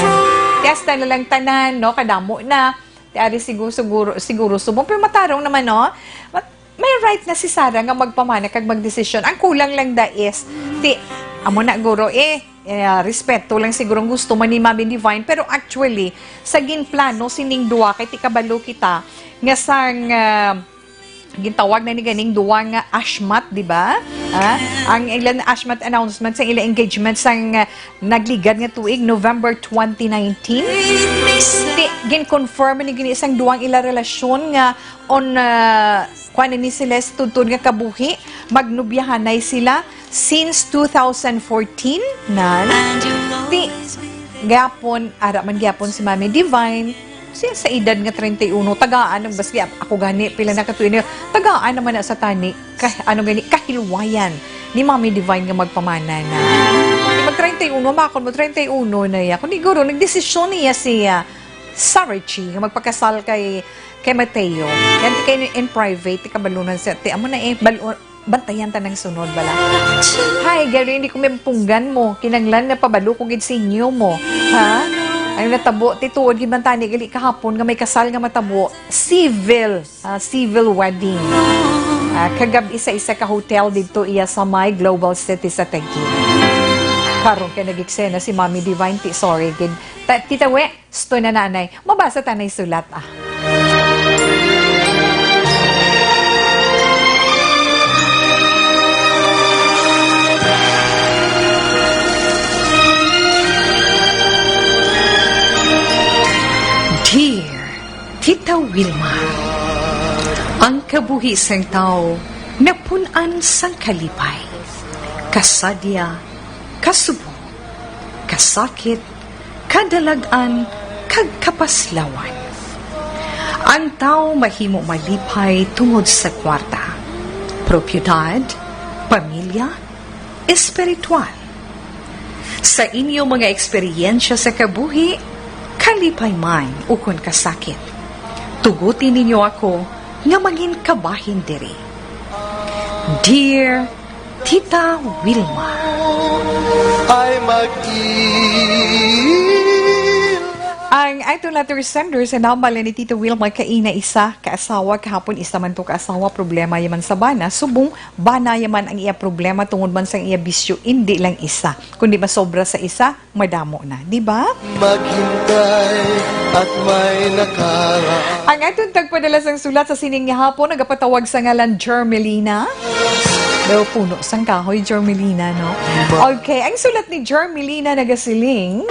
Kaya hasta na lang tanan, no, kadamo na. Ti ari siguro, siguro, siguro subong. Pero matarong naman, no? Mat-, may right na si Sarah nga magpamana kag magdesisyon. Ang kulang lang da is, ti, amo na, guro, eh, eh, respeto lang siguro ang gusto man ni Mami Divine. Pero actually, sa ginplano sining duwa, kay ti kabalo kita nga sang, ah, gintawag na ni ganing duwa nga ashmat, di ba? Ah, ang ilang ashmat announcement sa ilang engagement sang, ah, nagligad nga tuig, November twenty nineteen. Ti, gin-confirm ni gini sang duwang ila relasyon nga on, ah, kuan ni sila sa tudtod nga kabuhi, magnubyahanay sila since two thousand fourteen, nan. Ti, gyapon, ara man gyapon si Mami Divine, siya sa edad nga treinta y uno, tagaan, ang baski, ako gani, pila na ka tuig na, tagaan naman na sa tani, kah-, ano gani, kahilwayan ni Mami Divine nga magpamana na. Di mag treinta y uno, makon mo, treinta y uno na iya. Kundi guro, nagdesisyon niya si, ah, Sarah G nga magpakasal kay, kay Mateo. Yan, ti kay in private, ti kabalunan siya. Ti, amo na eh, bal-, Bantayan ta nang sunod, bala. Hi, Gary, hindi ko mampunggan mo. Kinanglan na pabalo ko gid sa inyo mo. Ha? Ano natabo, ti tuod gid man tani gali kahapon nga may kasal nga matabo. Civil, ah, civil wedding. Ah, kagab-i sa isa ka hotel didto iya sa may Global City sa Taguig. Karon kay nag-eksena si Mami Divine, ti sorry gid. Ta-, Tita We, Sto na, nanay. Mabasa ta nay sulat, ah. Dear Tita Wilma, ang kabuhi sang tawo napun-an sang kalipay, kasadya, kasubo, kasakit, kadalag-an, kag kapaslawan. Ang tawo mahimo malipay tungod sa kwarta, propiedad, pamilya, espiritual. Sa inyo mga eksperyensya sa kabuhi, kalipay man ukon kasakit, tuguti ninyo ako nga mangin kabahin diri. Dear Tita Wilma. Ay mag-ila. Ang aton letter sender sa number ni Tita Wilma, kaina isa ka asawa, kahapon isa man to ka asawa, problema yaman sa bana, subong bana yaman ang iya problema tungod man sang iya bisyo, indi lang isa, kundi masobra sa isa, madamo na, di ba? Maghintay at may nakaraan. Ang aton tagpadala sang sulat sa sining nga hapon, nagapatawag sa ngalan Jermelina. Pero puno sang kahoy, Jermelina, no? Okay, ang sulat ni Jermelina nagasiling,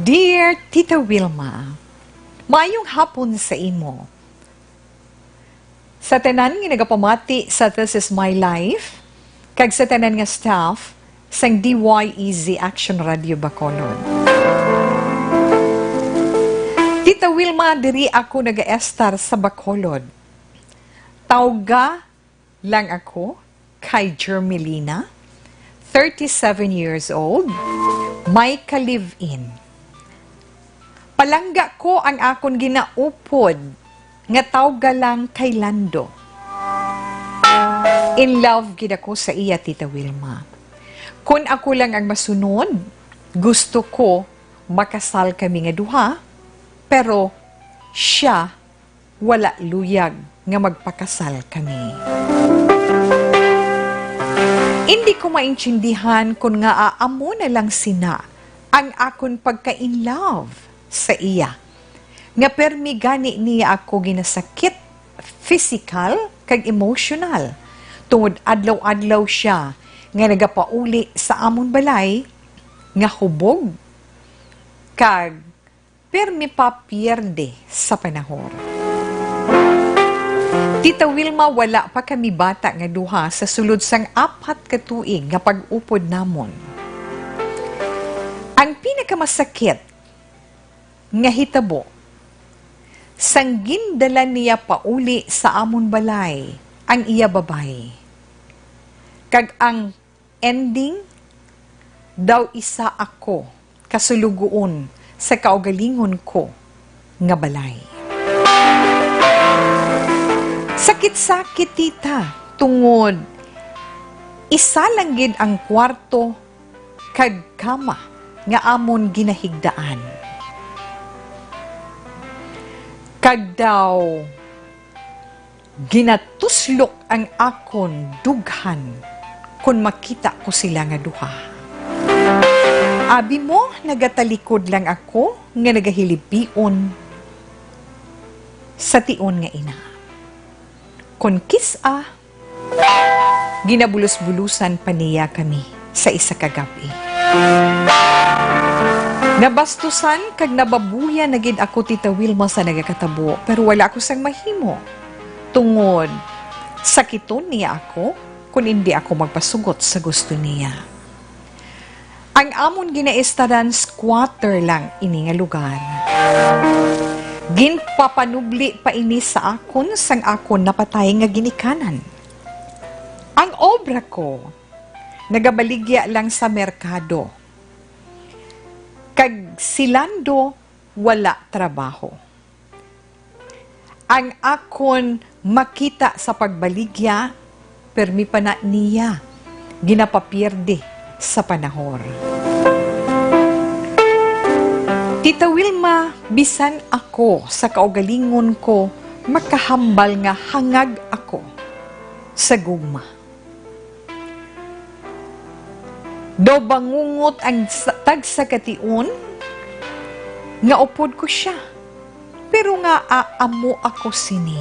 Dear Tita Wilma, maayong hapon sa imo. Sa tanan nga nagapamati sa This Is My Life, kag sa tanan nga staff sang D Y E Z Action Radio Bacolod. Tita Wilma, diri ako nagaestar sa Bacolod. Tawga lang ako kay Jermelina, thirty-seven years old, may ka-live-in. Palangga ko ang akon ginaupod nga tawga lang kay Lando. In love gid ako sa iya, Tita Wilma. Kon ako lang ang masunod, gusto ko makasal kami nga duha, pero siya wala luyag nga magpakasal kami. Indi ko maintindihan kon ngaa amo na lang sina ang akon pagka-in love sa iya, nga permi gani niya ako ginasakit physical kag emotional, tungod adlaw-adlaw siya nga nagapauli sa amon balay nga hubog kag permi pa pierde sa panahon. Tita Wilma, wala pa kami bata nga duha sa sulod sang apat ka tuig nga pag-upod namon. Ang pinakamasakit nga hitabo, sang gindala niya pauli sa amon balay ang iya babayi, kag ang ending daw isa ako ka sulugoon sa kaugalingon ko nga balay. Sakit-sakit, tita, tungod isa lang gid ang kwarto kag kama nga amon ginahigdaan. Kag daw, ginatuslok ang akon dughan kon makita ko sila nga duha. Abi mo, nagatalikod lang ako nga nagahilipion sa tion nga ina. Kon kis-a, ginabulos-bulusan pa niya kami sa isa ka gab-i. Nabastusan kag nababuya na gid ako, Tita Wilma, sa nagakatabo, pero wala ako sang mahimo, tungod sakiton niya ako kon indi ako magpasugot sa gusto niya. Ang amon ginaistaran, squatter lang ini nga lugar. Ginpapanubli pa ini sa akon sang akon napatay nga ginikanan. Ang obra ko, nagabaligya lang sa merkado. Kag si Lando wala trabaho. Ang akon makita sa pagbaligya, permi pa na niya ginapapierde sa panahor. Tita Wilma, bisan ako sa kaugalingon ko makahambal nga hangag ako sa gugma. Daw bangungot ang sa-, tagsa ka tion nga upod ko sia, pero nga amo ako sini.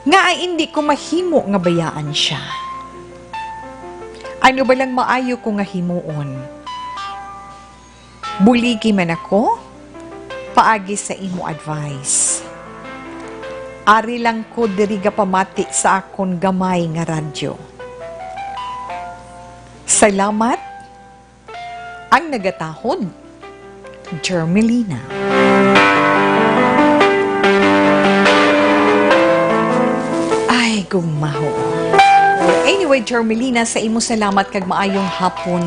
Ngaa indi ko mahimo nga bayaan sia? Ano ba lang maayo ko nga himuon? Buligi man ako paagi sa imo advice. Ari lang ko diri gapamati sa akon gamay nga radyo. Salamat. Ang nagatahod, Jermelina. Ay, gugma ho. Anyway, Jermelina, sa imo salamat kag maayong hapon.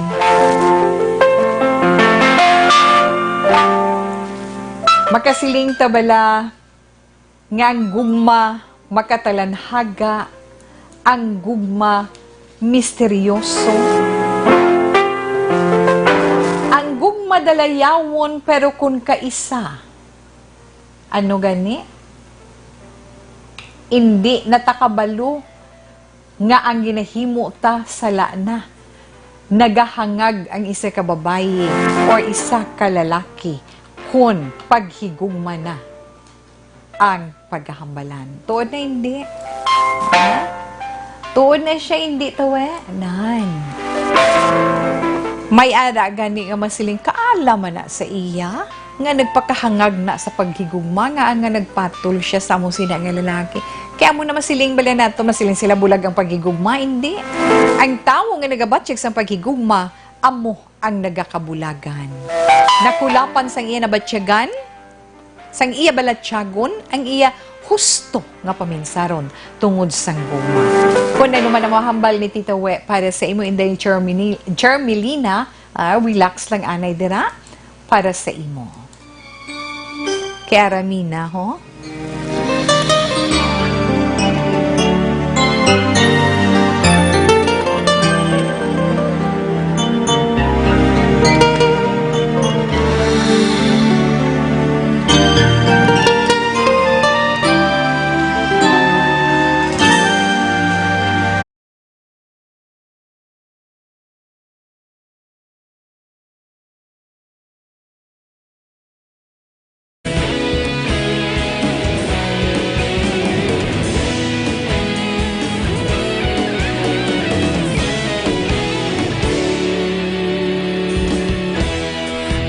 Makasiling ta bala nga ang gugma makatalanhaga, ang gugma misteryoso, ang gugma dalayawon, pero kun kaisa, ano gani? Indi na ta kabalo nga ang ginahimo ta sala na. Nagahangag ang isa ka babayi or isa ka lalaki kon paghigugma na ang pagkahambalan. Tuod na hindi? Ha? Tuod na siya hindi, tawe? Nan. May ara gani nga masiling, kaala man na sa iya nga nagpakahangag na sa paghigugma nga, nga nagpatol siya sa amo sina nga lalaki. Kaya amo na masiling bala nato, masiling sila bulag ang paghigugma, hindi. Ang tawo nga nagabatyag sa paghigugma, amo ang nagakabulagan. Nakulapan sang iya nabatyagan, sang iya balatyagon, ang iya husto nga paminsaron tungod sang gugma. Kon ano man ang mga hambal ni Tita We para sa imo, Inday Germini-, Germelina, ah, relax lang anay dira para sa imo. Kay Aramina, ho?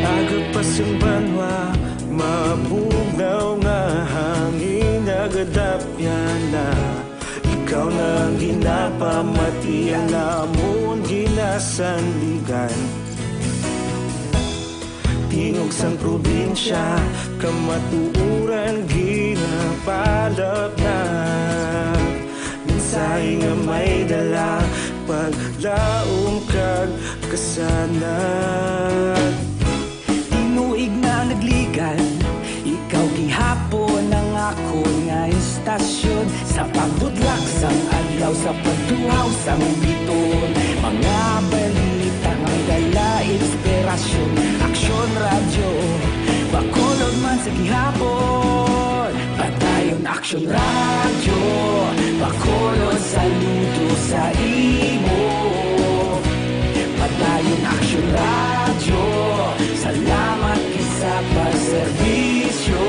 Aga pa sing banwa, mabugnaw nga hangin, nagadapyan na. Ikaw na ang ginapamati, ang amon ginasandigan. Tingog sang probinsya, kamatuoran ginapalapnag. Mensahe nga may dala, paglaom kag kasanag. Tinuig na nagligan, ikaw gihapon ang akon nga istasyon. Sa pagbudlak sang adlaw, sa pagtuhaw sang biton, mga balita nga dala inspirasyon. Aksyon Radyo, Bacolod man sa gihapon. Padayon Aksyon Radyo, Bacolod, saludo sa imo. Padayon Aksyon Radyo, salamat gid sa pagserbisyo.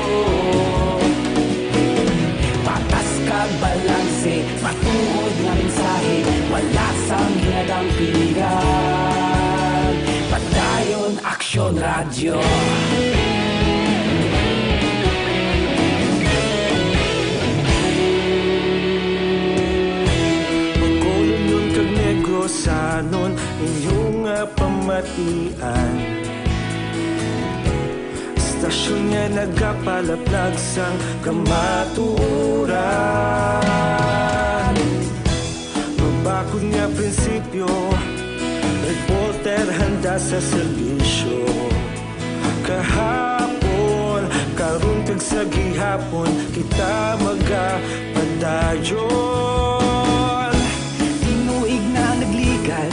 Patas kag balanse, matuod nga mensahe, wala sang ginadampingan. Padayon Aksyon Radyo. Bacolodnon kag Negrosanon, inyo nga pamatian. Istasyon nga nagapalapnag sang kamatuoran. Mabakod nga prinsipyo, reporter handa sa serbisyo. Kahapon, karon, kag sa Gihapon kita magapadayon. Tinuig na nagligan,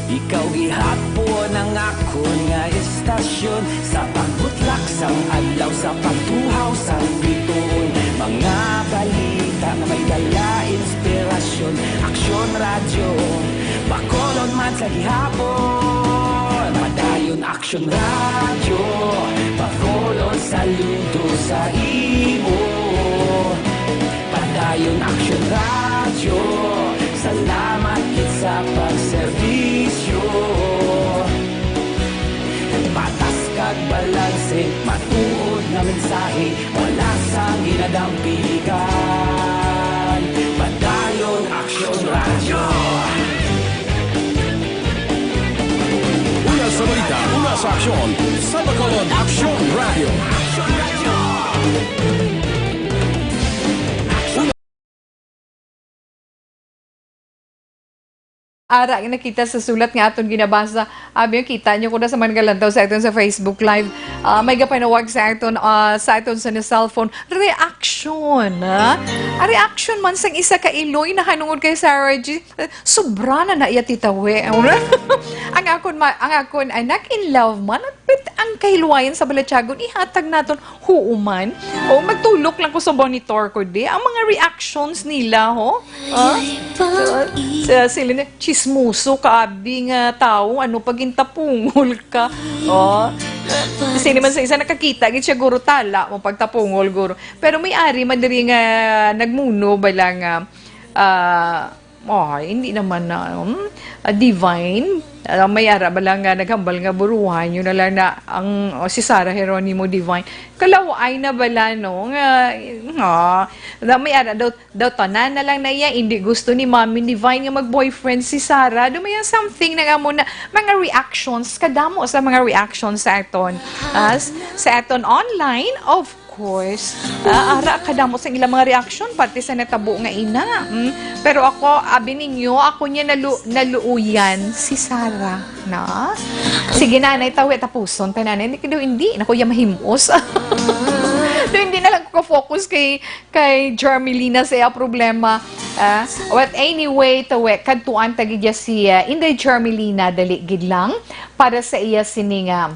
ikaw gihapon ang akon nga estasyon. Sa pagbutlak sang adlaw, sa pagtuhaw sang bituon, mga balita nga may dala inspirasyon. Aksyon Radyo, Bacolod man sa gihapon. Padayon Aksyon Radyo, Bacolod, saludo sa imo. Padayon Aksyon Radyo, salamat gid sa pagserbisyo. Patas kag balanse, matuod nga mensahe, wala sang ginadampigan. Padayon Aksyon Radyo. Una sa balita, una sa aksyon, sa Bacolod Aksyon Radyo. Ara nga nakita sa sulat nga aton ginabasa, abi, kita nyo ko na sa mga nagalantaw sa aton sa Facebook Live. Ah, may gapanawag sa aton, ah, sa aton sa cellphone. Reaction, ha? Ah, reaction man sang isa ka iloy nahanungod kay Sarah G. Eh, sobra na na iya titawi. Ang akon ma-, ang akon anak in love man, but ang kahiluwayan sa balatyagon ihatag naton huuman. O magtulok lang ko sa monitor ko di. Ang mga reactions nila, ho? Ah? Sa, sa, sila na, chismoso ka, abi nga tao, ano pa gintapungol ka? Oh. Kasi naman sa isa nakakita gid siya guro tala mo pagtapungol guro. Pero may ari man diri nga nagmuno bala nga ah, oh, hindi naman na um, ah, Divine. Ah, may ara bala nga naghambal nga buruhan yun na lang na ang oh, si Sarah Geronimo Divine. Kalaway na bala no nga nga na may ara daw daw tanan na lang na iya, hindi gusto ni Mami Divine nga mag-boyfriend si Sarah. Do may something na amo na mga reactions, kadamo sa mga reactions sa aton. As sa aton online, of course. Ah, ara kadamo sa ilang mga reaction parte sa natabo nga ina. Mm. Pero ako, abi ninyo, ako niya nalu naluuyan si Sarah na. Sige na, nay tawi tapuson tanan. Hindi ko hindi na ko iya mahimos. Do hindi na lang ko focus kay kay Jermelina sa iya problema. Ah, but anyway, tawi kadtuan ta gid ya si ah, Inday Jermelina, dali gid lang para sa iya sining ah,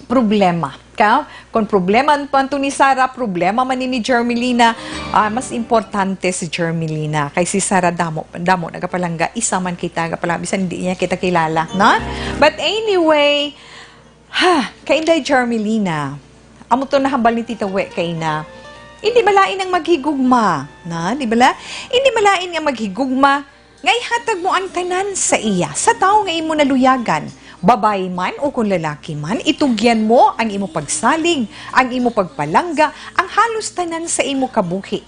problema. Ka? Kung problema man to ni Sarah, problema man ni, ni Jermelina, ah, mas importante si Jermelina. Kay si Sarah damo, damo nagapalangga, isa man kita gapalangga, bisan hindi niya kita kilala, no? But anyway, ha, kay Inday Jermelina, amo to nahambal ni Tita We kay na, hindi malain ang maghigugma, na, di bala? Hindi malain ang maghigugma, nga ihatag mo ang tanan sa iya, sa tawo nga imo naluyagan, babayi man o kon lalaki man, itugyan mo ang imo pagsalig, ang imo pagpalangga, ang halos tanan sa imo kabuhi.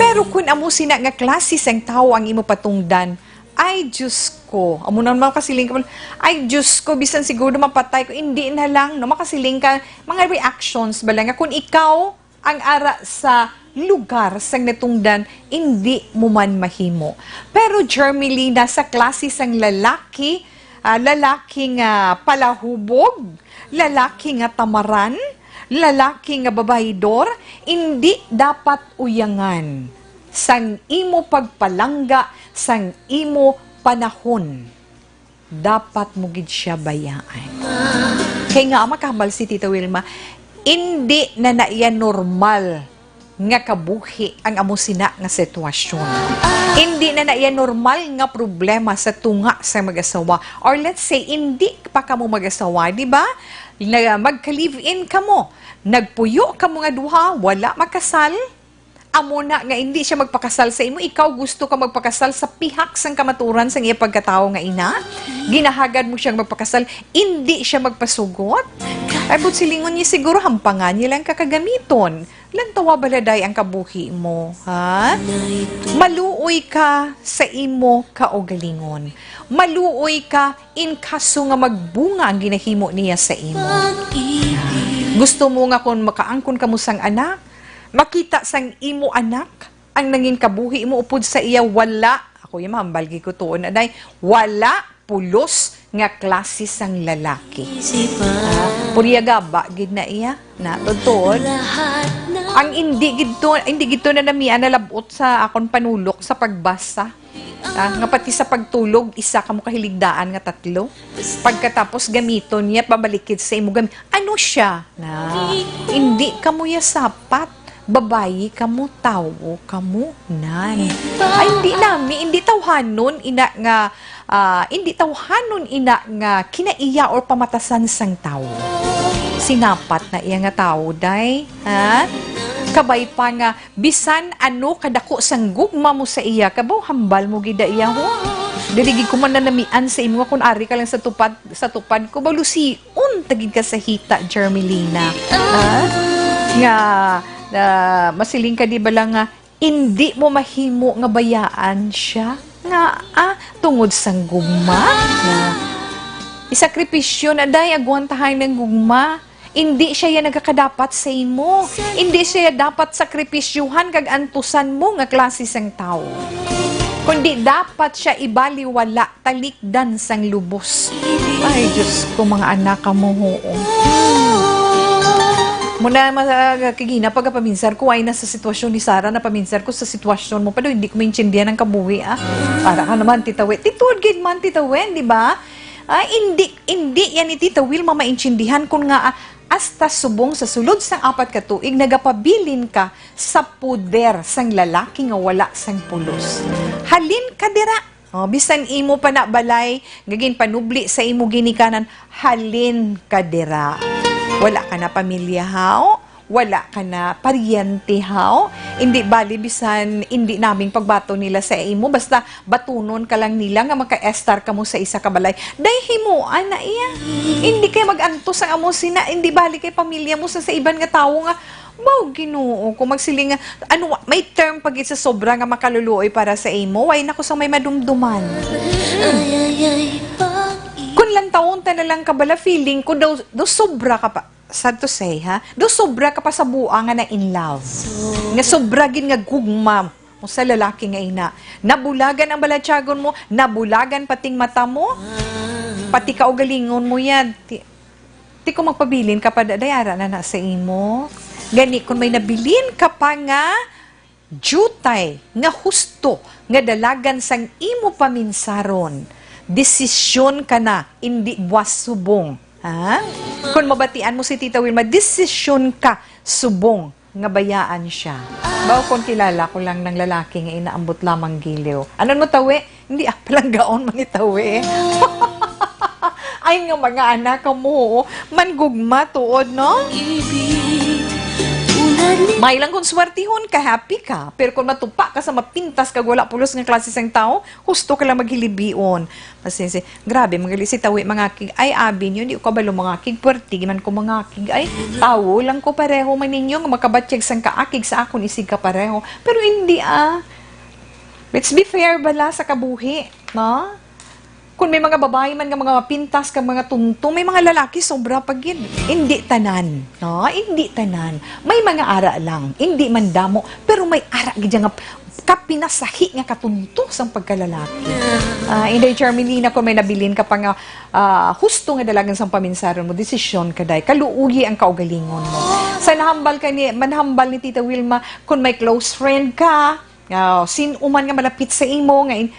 Pero kun amo sina nga klase sang tawo ang imo patungdan, ay Diyos ko, amo na makasiling ka, ay Diyos ko, bisan siguro mapatay ko, hindi na lang, no, makasiling ka, mga reactions bala nga kun ikaw ang ara sa lugar sang natungdan, indi mo man mahimo. Pero Jermelina, sa klase sang lalaki, ah, lalaki nga palahubog, lalaki nga tamaran, lalaki nga babaydor, indi dapat uyangan sang imo pagpalangga sang imo panahon. Dapat mo gid siya bayaan. Kay nga makahambal si Tita Wilma, indi na na iya normal nga kabuhi ang amo sina nga sitwasyon. Indi na na iya normal nga problema sa tunga sa mag-asawa. Or let's say, indi pa kamo mag-asawa, di ba? Na magka-live-in kamo. Nagpuyo kamo nga duha, wala makasal. Amo na nga hindi siya magpakasal sa imo, ikaw gusto ka magpakasal sa pihak sang kamaturan sang iya pagkatawo nga ina? Ginahagad mo siyang magpakasal, hindi siya magpasugot? Ay, but silingon niya siguro, hampangan niya lang ka kagamiton. Lantawa baladay ang kabuhi mo, ha? Maluoy ka sa imo kaugalingon. Maluoy ka in kaso nga magbunga ang ginahimo niya sa imo. Gusto mo nga kung makaangkon kamo sang anak, makita sang imo anak ang nangin kabuhi mo upod sa iya, wala. Ako yung mahambal gid ko tuon, anay. Wala pulos nga klase sang lalaki. Ah, purya gaba gid na iya na, totoo. Ang indi gid to, indi gid to na namian na labot sa akon panulok sa pagbasa. Ah, nga pati sa pagtulog, isa kamo kahiligdaan nga tatlo. Pagkatapos gamiton niya, pabalik gid sa imo gam-, ano siya? Na, hindi kamo ya sapat. Babayi kamo, tawo kamo, nan. Ay, hindi nami, hindi tawhanon ina nga, ah, hindi tawhanon ina nga kinaiya or pamatasan sang tawo. Sinapat na iya nga tawo, day, ha? Kabay pa nga, bisan ano kadako sang gugma mo sa iya, kabaw hambal mo gid iya, ho. Dili gid ko man nanamian sa imo nga kun ari ka lang sa tupad, sa tupad ko, baw lusi unta gid ka sa hita, Jermelina. Ah? Nga, ah, masiling ka di ba lang nga, indi mo mahimo nga bayaan siya? Nga, ah, tungod sang gugma? Nga, isakripisyo na, day, agwantahay ng gugma. Indi siya ya nagakadapat sa imo. Indi siya ya dapat sakripisyuhan kag antusan mo nga klase sang tawo. Kundi dapat siya ibaliwala talikdan sang lubos. Ay, Diyos ko, mga anak, kamuhuo. Muna, ma-, kagina, pagkapaminsar ko, ay nasa sitwasyon ni Sarah, napaminsar ko sa sitwasyon mo, pero hindi ko maintindihan ang kabuhi, ah. Para ka naman, Tita Wen. Tituod gid man, Tita Wen, di ba? Ah, hindi, hindi yan ni Tita Wilma maintindihan kung nga, ah, hasta subong sa sulod sang apat ka tuig, nagapabilin ka sa puder sang lalaki nga wala sang pulos. Halin ka dira. Oh, bisan imo pa na balay nga ginpanubli sa imo ginikanan, halin ka dira. Wala ka na pamilya, haw? Wala ka na paryente, haw? Indi bali bisan indi naming pagbaton nila sa imo, basta batunon ka lang nila nga makaestar kamo sa isa ka balay. Day, himuan na iya. Indi kay mag-antos ang amo sina, indi bali kay pamilya mo sa, sa iban nga tawo nga, "Baw, Ginoo ko, magsiling nga, ano, may term pa gid sa sobra nga makaluluoy para sa imo, way na ko sang may madumduman." Hmm. Kun lantawon ta na lang ka bala, feeling ko daw, daw sobra ka pa, sad to say, ha? Daw sobra ka pa sa bua nga na in love. Nga sobra gid nga gugma mo sa lalaki nga ina. Nabulagan ang balatyagon mo, nabulagan pating mata mo, pati kaugalingon mo yan. Ti-, Ti kung magpabilin ka pa, da-, day, ara na na sa imo. Gani, kung may nabilin ka pa nga diutay, nga husto, nga dalagan sang imo paminsaron, desisyon ka na, indi buwas subong. Ha? Kung mabatian mo si Tita Wilma, desisyon ka subong nga bayaan siya. Baw, kung kilala ko lang ng lalaki nga inaambot lamang giliw. Ano mo, tawi? Hindi, ah, palanggaon man ni tawi. Ay, nga mga anak ka mo, mangugma tuod, no? May lang kung swertihon ka, happy ka. Pero kung matupa ka sa mapintas kag wala pulos nga klase sang tao, husto ka lang maghilibion. Masinsi, grabe, magali si tawi mangakig. Ay, abi niyo, di ko kabalo mangakig. Pwerte man ko mangakig. Ay, tawo lang ko pareho man ninyo nga makabatyag sang kaakig sa akon isig ka pareho. Pero hindi, ah. Let's be fair bala sa kabuhi, no? Kung may mga babae man nga mga mapintas ka, mga tunto, may mga lalaki sobra pa gid. Hindi tanan, no? Hindi tanan. May mga ara lang, hindi man damo, pero may ara gid nga kapinasahi nga katunto sang pagkalalaki. Ah, Inday Charmelina, kung may nabilin ka pa nga, ah, husto nga dalagan sang paminsaron mo, desisyon ka, day. Kaluoyi ang kaugalingon mo. Sa nahambal ka ni, manhambal ni Tita Wilma, kung may close friend ka, ah, sin-o man nga malapit sa imo, nga in-,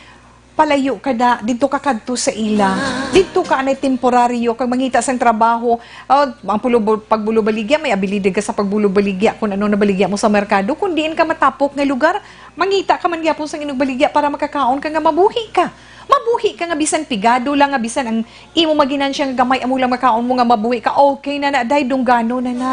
palayo ka na, didto ka kadto sa ila. Didto ka anay temporaryo, kag mangita sang trabaho. Ah, ang pulubo-, pagbulubaligya, may abilidad ka sa pagbulubaligya kung ano nabaligya mo sa merkado. Kung diin ka matapok nga lugar, mangita ka man gyapon sang inugbaligya para makakaon ka nga mabuhi ka. Mabuhi ka nga bisan pigado lang, nga bisan ang imo maginansya nga gamay amo lang makaon mo nga mabuhi ka, okay na na, day, dunggano na na.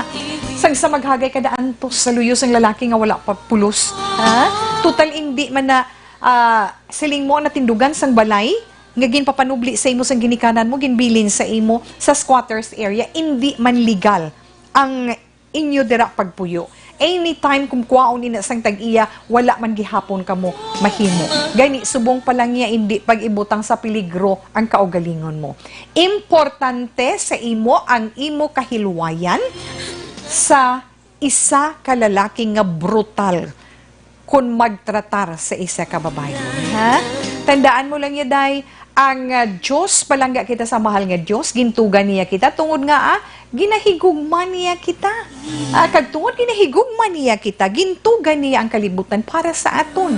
Sang sa maghagay ka da antos sa luyo sang lalaki nga wala pa pulos. Ha? Total, indi man na, ah, siling mo, natindugan sang balay nga ginpapanubli sa imo sang ginikanan mo, ginbilin sa imo sa squatters area, indi man legal ang inyo dira pagpuyo. Anytime kung kwaon ina sang tag-iya, wala man gihapon kamo mahimo. Gani, subong pa lang niya, indi pag-ibutang sa peligro ang kaugalingon mo. Importante sa imo ang imo kahilwayan sa isa ka lalaki nga brutal kon magtratar sa isa ka babayi, ha? Tandaan mo lang ya, day, ang, ah, Dios, palangga kita sa mahal nga Dios, gintugan niya kita tungod nga, ah, ginahigugma niya kita. Ah, kag tungod ginahigugma niya kita, gintugan niya ang kalibutan para sa aton.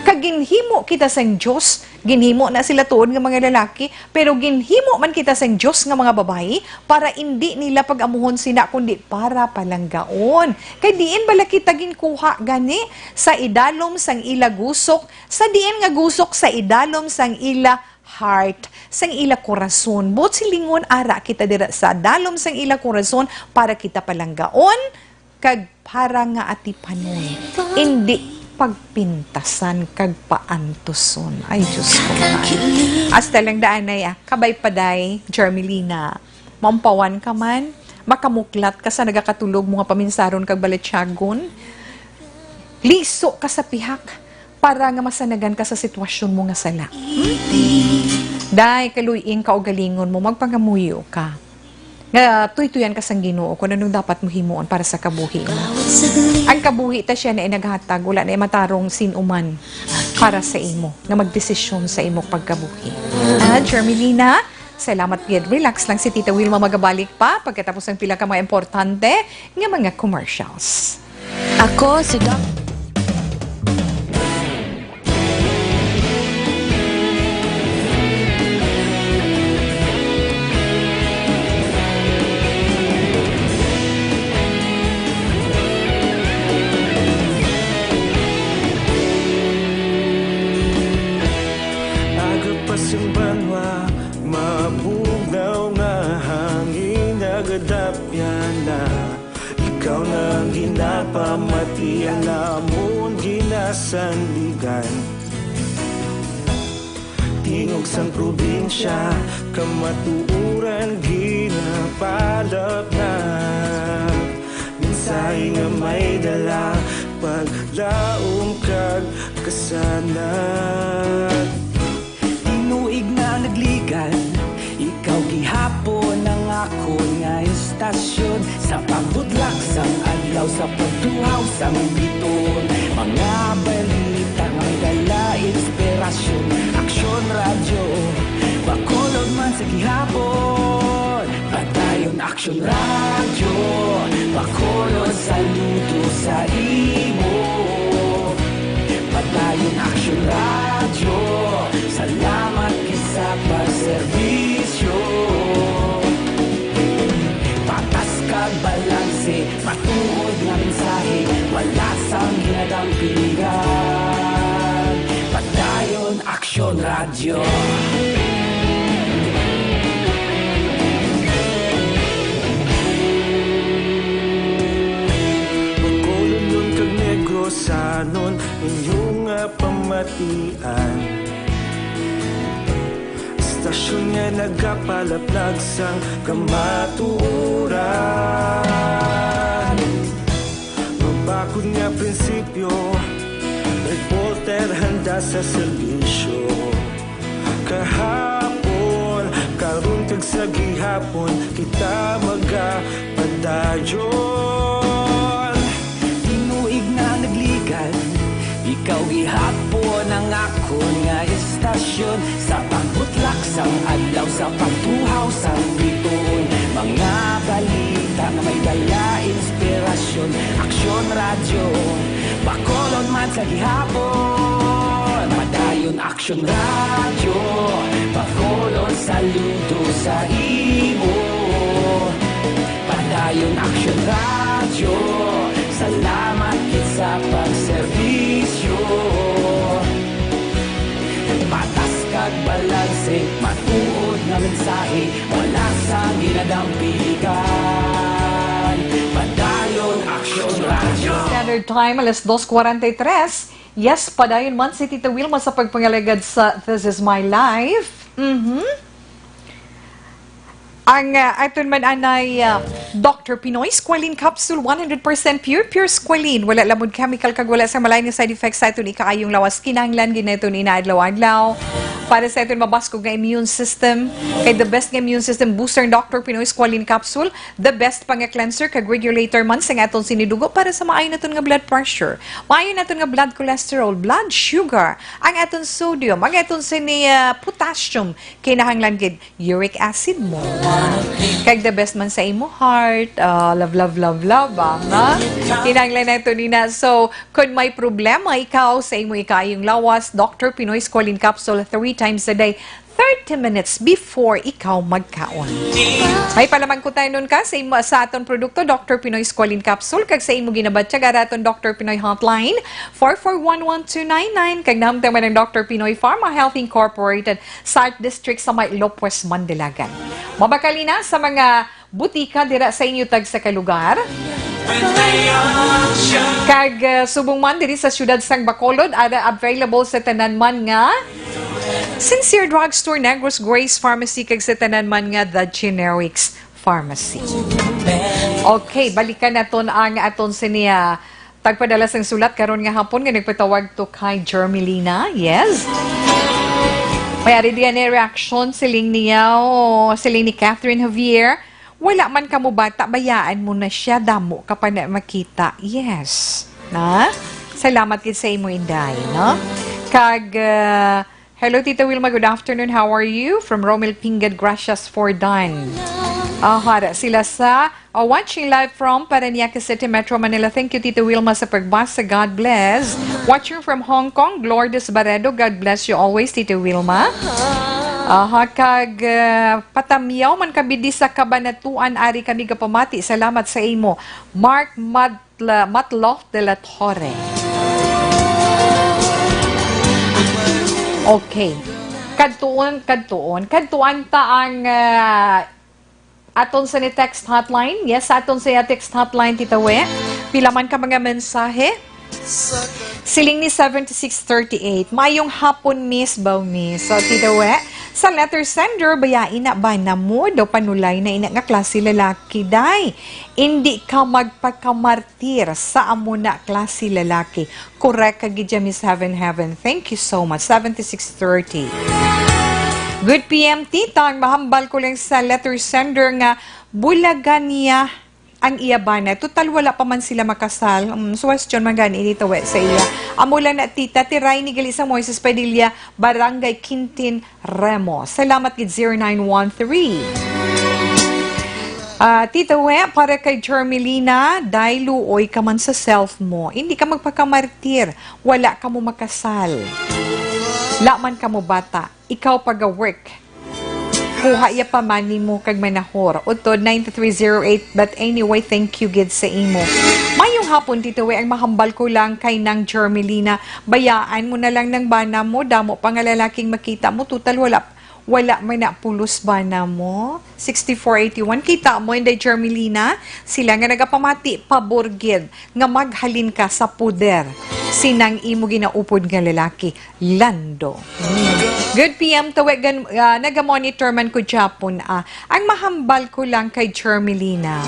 Kag ginhimo kita sang Dios, ginhimo na sila tuod nga mga lalaki, pero ginhimo man kita sang Dios nga mga babayi para indi nila pag-amuhon sina, kundi para palanggaon. Kay diin bala kita ginkuha gani? Sa idalom sang ila gusok, sa diin nga gusok? Sa idalom sang ila heart, sang ila korason. Buot silingon, ara kita dira sa dalom sang ila korason para kita palanggaon kag para nga atipanon, indi pagpintasan kag paantuson. Ay, Diyos ko, man. Hasta lang daan na ya. Kabay pa, day, Germelina. Maumpawan ka man, makamuklat ka sa nagakatulog mo nga paminsaron kag balatyagon. Liso ka sa pihak para nga masanagan ka sa sitwasyon mo nga sala. Hmm? Day, kaluy-i ang kaugalingon mo, magpangamuyo ka. Nga tuytuyan ka sang Ginoo kung anong dapat mo himuon para sa kabuhi mo. Ang kabuhi ta siya na naghatag, wala na matarong sin-o man para sa imo, nga magdesisyon sa imo pagkabuhi. Ah, Germelina, salamat gid. Relax lang si Tita Wilma, magabalik pa pagkatapos ng pila ka mga importante nga mga commercials. Ako si Doc. Aga pa sing banwa, mabugnaw nga hangin, nagadapyan na. Ikaw na ang ginapamati, ang amon ginasandigan. Tingog sang probinsya, kamatuoran ginapalapnap. Mensahe nga may dala, paglaom kag kasanag. Tinuig na nagligan, ikaw gihapon ang akon nga istasyon. Sa pagbudlak sang adlaw, sa pagtuhaw sang bituon, mga balita nga may dala inspirasyon. Aksyon Radyo, Bacolod man sa gihapon. Padayon Aksyon Radyo, Bacolod, saludo sa imo. Padayon Aksyon Radyo, salamat gid sa pagserbisyo. Patas kag balanse, matuod nga mensahe, wala sang ginadampigan. Padayon Aksyon Radyo. Bacolodnon kag Negrosanon, inyo nga pamatian. Istasyon nga nagapalaplag sang kamatuoran. Mabakod nga prinsipyo, reporter handa sa serbisyo. Kahapon, karon kag sa gihapon, kita magapadayon. Tinuig na nagligan, ikaw gihapon ang akon nga istasyon. Sa pagbutlak sang adlaw, sa pagtuhaw sang bituon, mga balita nga may dala inspirasyon. Aksyon Radyo, Bacolod man sa gihapon. Padayon Aksyon Radyo, Bacolod, saludo sa imo. Padayon Aksyon Radyo, salamat gid sa pagserbisyo. Patas kag balanse, matuod nga mensahe, wala sang ginadampigan. Padayon Aksyon Radyo. Standard Time, alas dos cuarenta y tres. Yes, padayon man si Tita Wilma sa pagpangalagad sa This Is My Life. Mhm. Ang, ah, aton man anay, ah, Doctor Pinoy Squalene Capsule, one hundred percent pure, pure squalene. Wala lamod chemical kag wala sa malain nga side effects sa aton ikaayong lawas. Kinahanglan gid naton ina adlaw-adlaw para sa aton mabaskog nga immune system. Kay the best nga immune system booster ang Doctor Pinoy Squalene Capsule, the best pa nga cleanser kag regulator man sa aton sini dugo para sa maayo naton nga blood pressure, maayo naton nga blood cholesterol, blood sugar, ang aton sodium, ang aton sini, ah, potassium. Kinahanglan gid uric acid mo. Kag the best man sa imo heart. Ah, love, love, love, love, ah, ha? Kinahanglan nato nina. So, kung may problema ikaw sa imo ikaayong lawas, Doctor Pinoy Squalene Capsule three times a day, thirty minutes before ikaw magkaon. May palamangkutayon ka sa imo, sa aton produkto, Doctor Pinoy Squalene Capsule, kag sa imo ginabatyag ara aton Doctor Pinoy Hotline, four four one one two nine nine, kag nahamtang man ang Doctor Pinoy Pharma Health Incorporated, Salt District sa may Lopez, Mandilagan. Mabakal ina sa mga butika dira sa inyo tagsa ka lugar. Kag, uh, subong man diri sa siyudad sang Bacolod, ada available sa tanan man nga Sincere Drugstore, Negros Grace Pharmacy, kag sa tanan man nga The Generics Pharmacy. Okay, balikan naton ang aton sini, ah, tagpadala sang sulat karon nga hapon nga nagpatawag to kay Jermelina. Yes. May ari diyan ni reaction, siling niya, oh, siling ni Catherine Javier, "Wala man kamo bata, bayaan mo na siya, damo ka pa na makita." Yes. Na? Salamat gid sa imo, Inday, no? Kag, ah, hello, Tita Wilma. Good afternoon. How are you? From Romel Pingad, Gracias for Done. Aha, sila sa, uh, watching live from Parañaque City, Metro Manila. Thank you, Tita Wilma, sa pagbasa. God bless. Watching from Hong Kong, Lourdes Barredo. God bless you always, Tita Wilma. Aha, kag, uh, patamyaw man kami di sa Cabanatuan, ari kami gapamati. Salamat sa imo. Mark Mad- Tla-, Matlof de la Torre. Okay. Kadtuon, kadtuon. Kadtuan ta ang, ah, aton sa ni text hotline. Yes, aton sa text hotline, Tita We. Pila man ka mga mensahe? Siling ni seven six three eight, "Mayong hapon, Miss Baw, Miss." So, Tita We, sa letter sender, bayain na ba na mo daw panulay na ina nga klase lalaki, day? Indi ka magpakamar- tir sa amo na klase lalaki. Correct ka gid dyan, Miss Heaven Heaven. Thank you so much. Seventy-six thirty. Good P M, Tita. Ang mahambal ko lang sa letter sender nga bulagan niya ang iya bana. Total, wala pa man sila makasal. Mm, suwestyon man gani dito, we, sa iya. Amo lang na, Tita, tiray ni gali sa Moises Padilla, Barangay Quintin, Remo. Salamat gid, zero nine one three. Ah, Tita We, para kay Jermelina, day, luoy ka man sa self mo. Hindi ka magpakamartir. Wala ka mo makasal. La man ka mo bata. Ikaw paga-work. Kuha ya pa man nimo kag manahor. Utod nine three zero eight, but anyway, thank you gid sa imo. Mayong hapon, Tita We, ang mahambal ko lang kay Nang Jermelina. Bayaan mo na lang nang bana mo, damo pa nga lalaking makita mo, tutal wala, wala man na pulos bana mo. Sixty-four eighty-one, kita mo, Inday Jermelina, sila nga nagapamati, pabor gid nga maghalin ka sa puder sinang imo ginaupod nga lalaki, Lando. Good P M, tawagan, ah, naga-monitor man ko gyapon, ah. Ang mahambal ko lang kay Jermelina,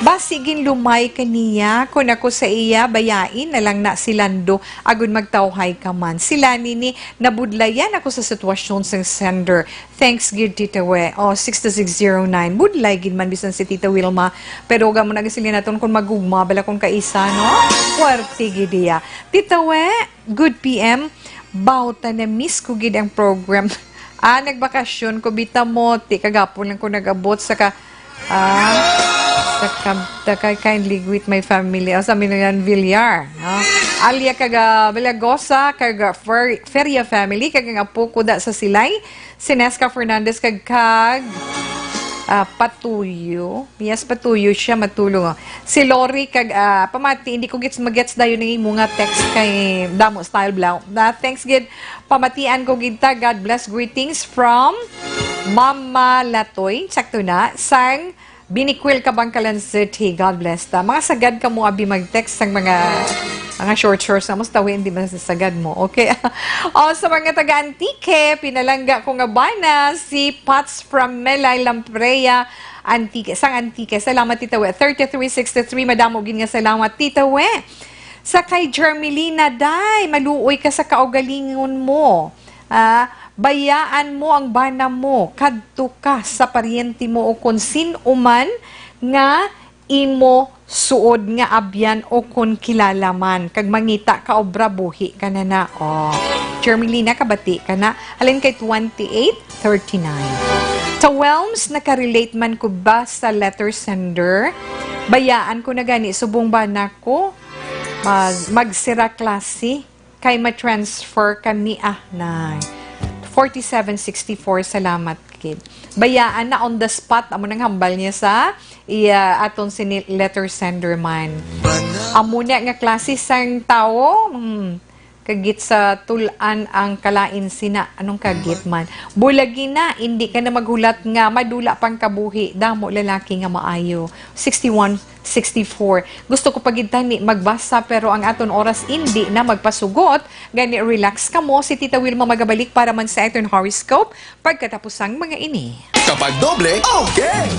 basi ginlumay ka niya, kun ako sa iya, bayain na lang na si Lando, agon magtawhay ka man. Sila nini, nabudlayan ako sa sitwasyon sang sender. Thanks gid, Tita We. Oh, six two six zero nine. Budlay gid man bisan si Tita Wilma. Pero huwag mo nagasilin naton kung magugma, bala kung kaisa, no? Puwerte gid iya. Tita We, good P M. Bawta na miss ko gid ang program. Ah, nagbakasyon ko, bita mo. Ti, kagapon lang ko nag-abot sa ka, ah, sa ka, sa ka, kindly greet my family. Oh, sa Milan Villar, no? Alia kaga Villagosa, kaga Fer-, Feria family, kaga nga po ko da sa Silay. Si Nesca Fernandez kag, kag, ah, Patuyo. Yes, Patuyo siya, matulog, oh. Si Lori kag, ah, pamati, hindi ko gets magets dayon ang imo nga text kay Damo Style Blau. Na, thanks gid. Pamatian ko gid ta. God bless. Greetings from Mama Latoy. Sakto na. Sang Binikwil, Kabangkalan City. God bless ta. Mga sagad ka mo, abi, mag-text sang mga, mga short shorts. Amos tawi, hindi man sagad mo. Okay. O, sa mga taga Antique, pinalangga ko nga bana, si Pats from Melay, Lamprea, Antique, sang Antique. Salamat, Tita We. Thirty-three sixty-three, madamo gid nga salamat, Tita We. Sa kay Jermelina, day, maluoy ka sa kaugalingon mo. Ah, bayaan mo ang bana mo, kadto ka sa paryente mo o kon sin-o man nga imo suod nga abyan o kon kilala man, kag mangita ka obra, buhi ka na na. Oh. Jermelina, kabati ka na. Halin kay twenty-eight thirty-nine. Tawelms, nakarelate man ko ba sa letter sender? Bayaan ko na gani, subong bana ko mag, magsira klase. Kay ma-transfer kami, ah, na. Forty-seven sixty-four, salamat, kid. Bayaan na, on the spot, amo nang hambal niya sa iya, aton sini letter sender man. Amo na nga klase sang tawo, hmm, kagit sa tulan ang kalain sina. Anong kagit man? Bulagi na, hindi ka na maghulat nga madula pang kabuhi, damo lalaki nga maayo. Sixty-one sixty-four. Gusto ko pa gid tani magbasa, pero ang aton oras indi na magpasugot. Gani, relax kamo. Si Tita Wilma magabalik para man sa aton horoscope pagkatapos sang mga ini. Kapag doble, okay!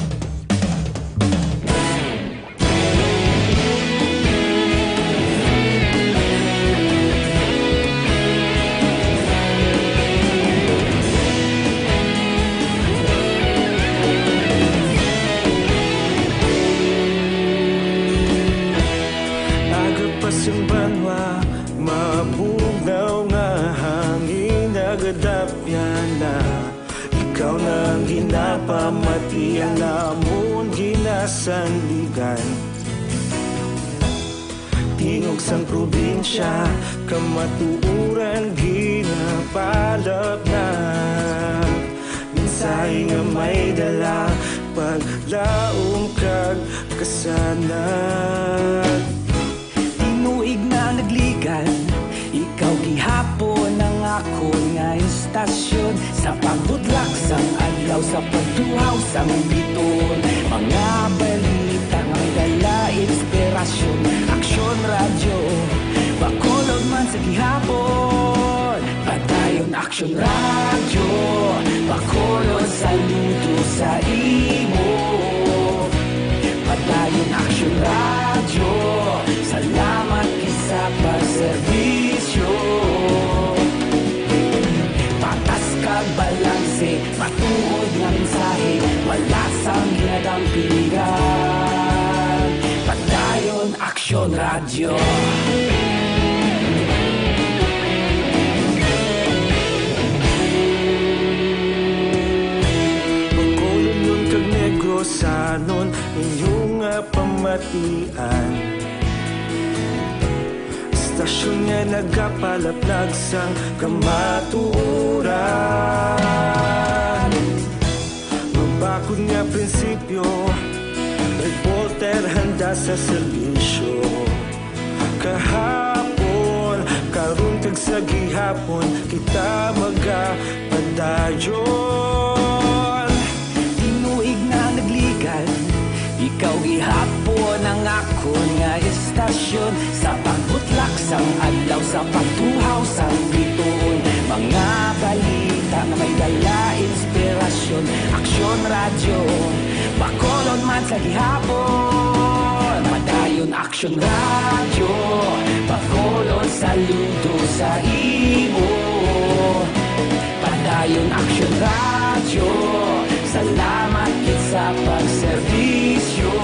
Aga pa sang banwa, mabugnaw nga hangin nagadapyan na. Ikaw na ang ginapamati, ang amon ginasandigan. Tingog sang probinsya, kamatuoran ginapalapnag. Mensahe nga may dala, paglaom kag kasanag. Tinuig na nagligan, ikaw gihapon ang akon nga istasyon. Sa pagbutlak sang adlaw, sa pagtuhaw sang biton, mga balita nga may dala inspirasyon. Aksyon Radyo, Bacolod man sa gihapon. Padayon Aksyon Radyo, Bacolod, saludo sa imo. Padayon Aksyon Radyo, salamat gid sa pagserbisyo. Patas kag balanse, matuod nga mensahe, wala sang ginadampigan. Padayon Aksyon Radyo. Bacolodnon kag Negrosanon, inyo nga pamatian. Istasyon nga nagapalaplag sang kamatuoran. Mabakod nga prinsipyo, reporter handa sa serbisyo. Kahapon, karon kag sa gihapon, kita magapadayon. Tinuig na nagligan, ikaw gihapon ang akon nga istasyon. Sa pagbutlak sang adlaw, sa pagtuhaw sang bituon, mga balita nga may dala inspirasyon. Aksyon Radyo, Bacolod man sa gihapon. Padayon Aksyon Radyo, Bacolod, saludo sa imo. Padayon Aksyon Radyo, salamat gid sa pagserbisyo.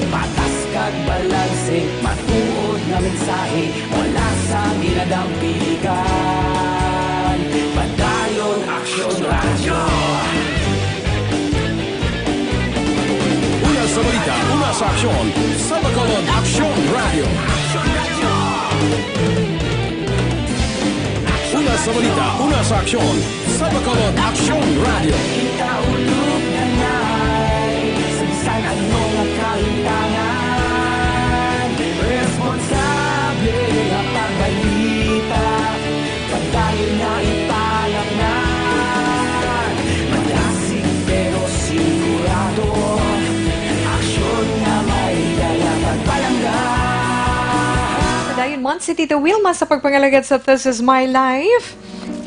Patas kag balanse, matuod nga mensahe, wala sang ginadampigan. Padayon Aksyon Radyo. Una sa balita, una sa aksyon, sa Bacolod Aksyon Radyo. Una sa balita, una sa aksyon, sa Bacolod Aksyon Radyo. Kita ulog na nay, sa bisan ano nga kahitangan, responsable nga pagbalita, padayon na ipalapngan. Madasig pero sin Si Tita Wilma sa pagpangalagad sa This Is My Life.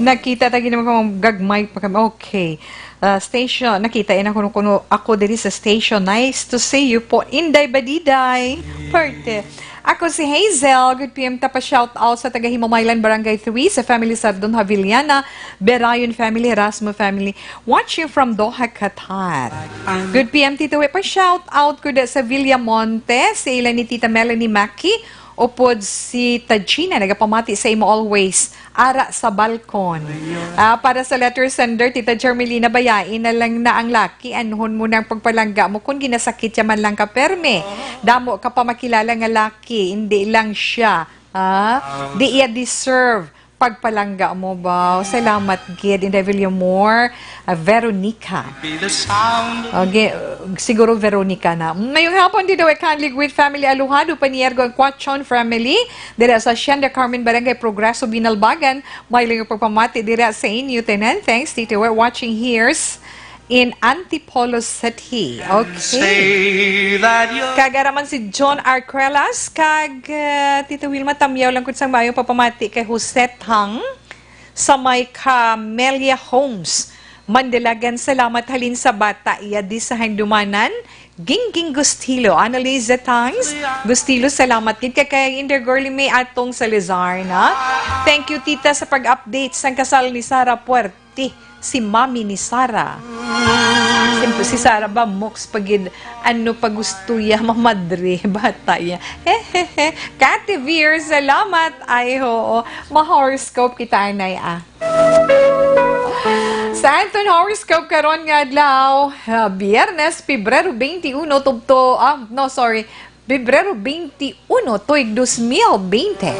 Nakita ta gid naman kung gagmay pa kami. Okay. Ah, station, nakita ina kuno kuno ako diri sa station. Nice to see you po, Inday Badiday. Perte. Ako si Hazel. Good P M ta pa shout out sa taga Himamaylan, Barangay three, sa family Sardon Haviliana, Berayon family, Erasmo family. Watching from Doha, Qatar. Good P M, Tita Wi. Pa shout out ko da sa Villamonte, si ila ni Tita Melanie Maki, upod si Tajina, nagapamati sa imo always. Ara sa balkon. Ah, para sa letter sender, Tita Jermelina, bayain na lang na ang laki. Anhon mo na ang pagpalangga mo kung ginasakit ya man lang ka perme. Damo ka pa makilala nga laki, hindi lang siya. Ah, di iya deserve pagpalangga mo ba? Salamat gid, Inday Villamor. Ah, Veronica. Okay, siguro Veronica na. Mayong hapon, Tita Wi, Canlig with family, Aluhado, Paniergo, and Quachon family. Dira sa Hacienda Carmen, Barangay Progreso, Binalbagan. May lang pagpamati dira sa inyo, Tenan. Thanks, Tita Wi, watching here in Antipolo City. Okay. Kag ara man si John Arquelas, kag, ah, Tita Wilma, tamyaw lang kun sang maayong pagpamati kay Jose Tang sa may Camellia Homes, Mandalagan. Salamat halin sa bata iya di sa Handumanan, Gingging Gustilo, Annalise Tangs Gustilo. Salamat gid kay, kay Inday Girlie May Atong Salazar na. Thank you, tita, sa pag-update sang kasal ni Sarah Puerte, si mami ni Sarah. Si, si Sarah ba, moks pa gid, ano pa gusto ya, mamadre, bata ya. Kati Veer, salamat. Ay, oo. Ma-horoscope kita, anay, ah. Sa aton horoscope karon nga adlaw, ah, Biyernes, Pebrero twenty-one, tubto, ah, no, sorry, Pebrero twenty-one, tuig dos mil twenty.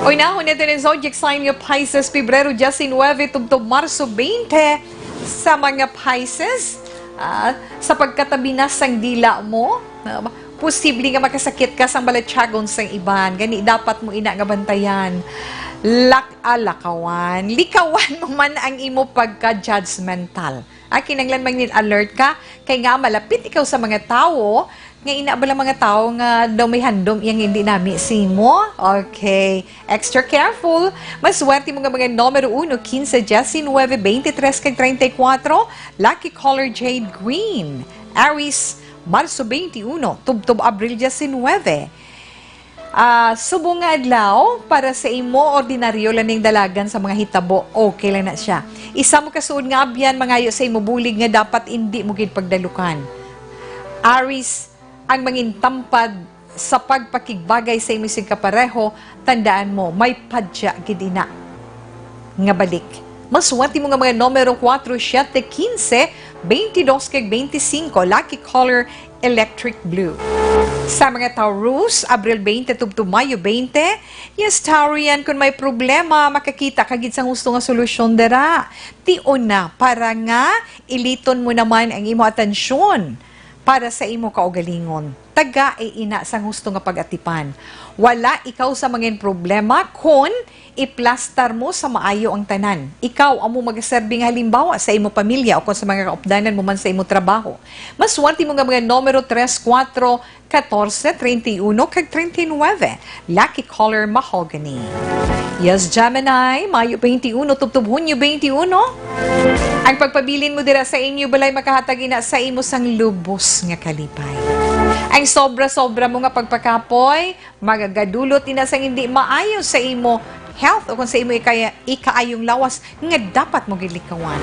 Unahon naton ang zodiac sign nga Pisces, Pebrero diecinuebe tubtob Marso twenty. Sa mga Pisces, ah, sa pagkatabi na sang dila mo, ah, posible nga makasakit ka sang balatyagon sang iban. Gani, dapat mo ina nga bantayan. Lak-, ah, lakawan. Likawan mo man ang imo pagka-judgmental. Ah, kinahanglan maging alert ka, kay nga malapit ikaw sa mga tawo, nga ina bala mga tawo nga daw may handom iyang hindi nami sa imo. Okay. Extra careful. Maswerte mo nga mga numero uno, quince, diecinuebe, veintitrés, kag treinta y cuatro. Lucky color jade green. Aries, Marso twenty-one, tubtob Abril diecinuebe. Ah, subong nga adlaw, para sa imo, ordinaryo lang ning dalagan sa mga hitabo. Okay lang na siya. Isa mo kasuod nga abyan, mangayo sa imo bulig nga dapat indi mo gid pagdalukan. Aries, ang mangintampad sa pagpakigbagay sa imo sig kapareho, tandaan mo, may padya gid ina nga balik. Maswerte mo nga mga numero kuwatro, siyete, kinse, bentidós, kag bentisinko. Lucky color, electric blue. Sa mga Taurus, Abril twenty tubtob Mayo twenty, yes, Taurian, kung may problema, makakita ka gid sang husto nga solusyon dira. Tion na, para nga iliton mo naman ang imo atensyon para sa imo kaugalingon. Tagai ina sang husto nga pag-atipan. Wala ikaw sa mangin problema kon iplastar mo sa maayo ang tanan. Ikaw amo magaserbi nga halimbawa sa imo pamilya o kon sa mga kaupdanan mo man sa imo trabaho. Maswerte mo nga mga numero tres, kuwatro, katorse, treinta y uno, kag treinta y nuebe. Lucky color, mahogany. Yes, Gemini, Mayo twenty-one tubtob Hunyo twenty-one. Ang pagpabilin mo dira sa inyo balay makahatag ina sa imo sang lubos nga kalipay. Ang sobra-sobra mo nga pagpakapoy magagadulot ina sang hindi maayo sa imo health o kung sa imo ikaya-, ikaayong lawas nga dapat mo gilikawan.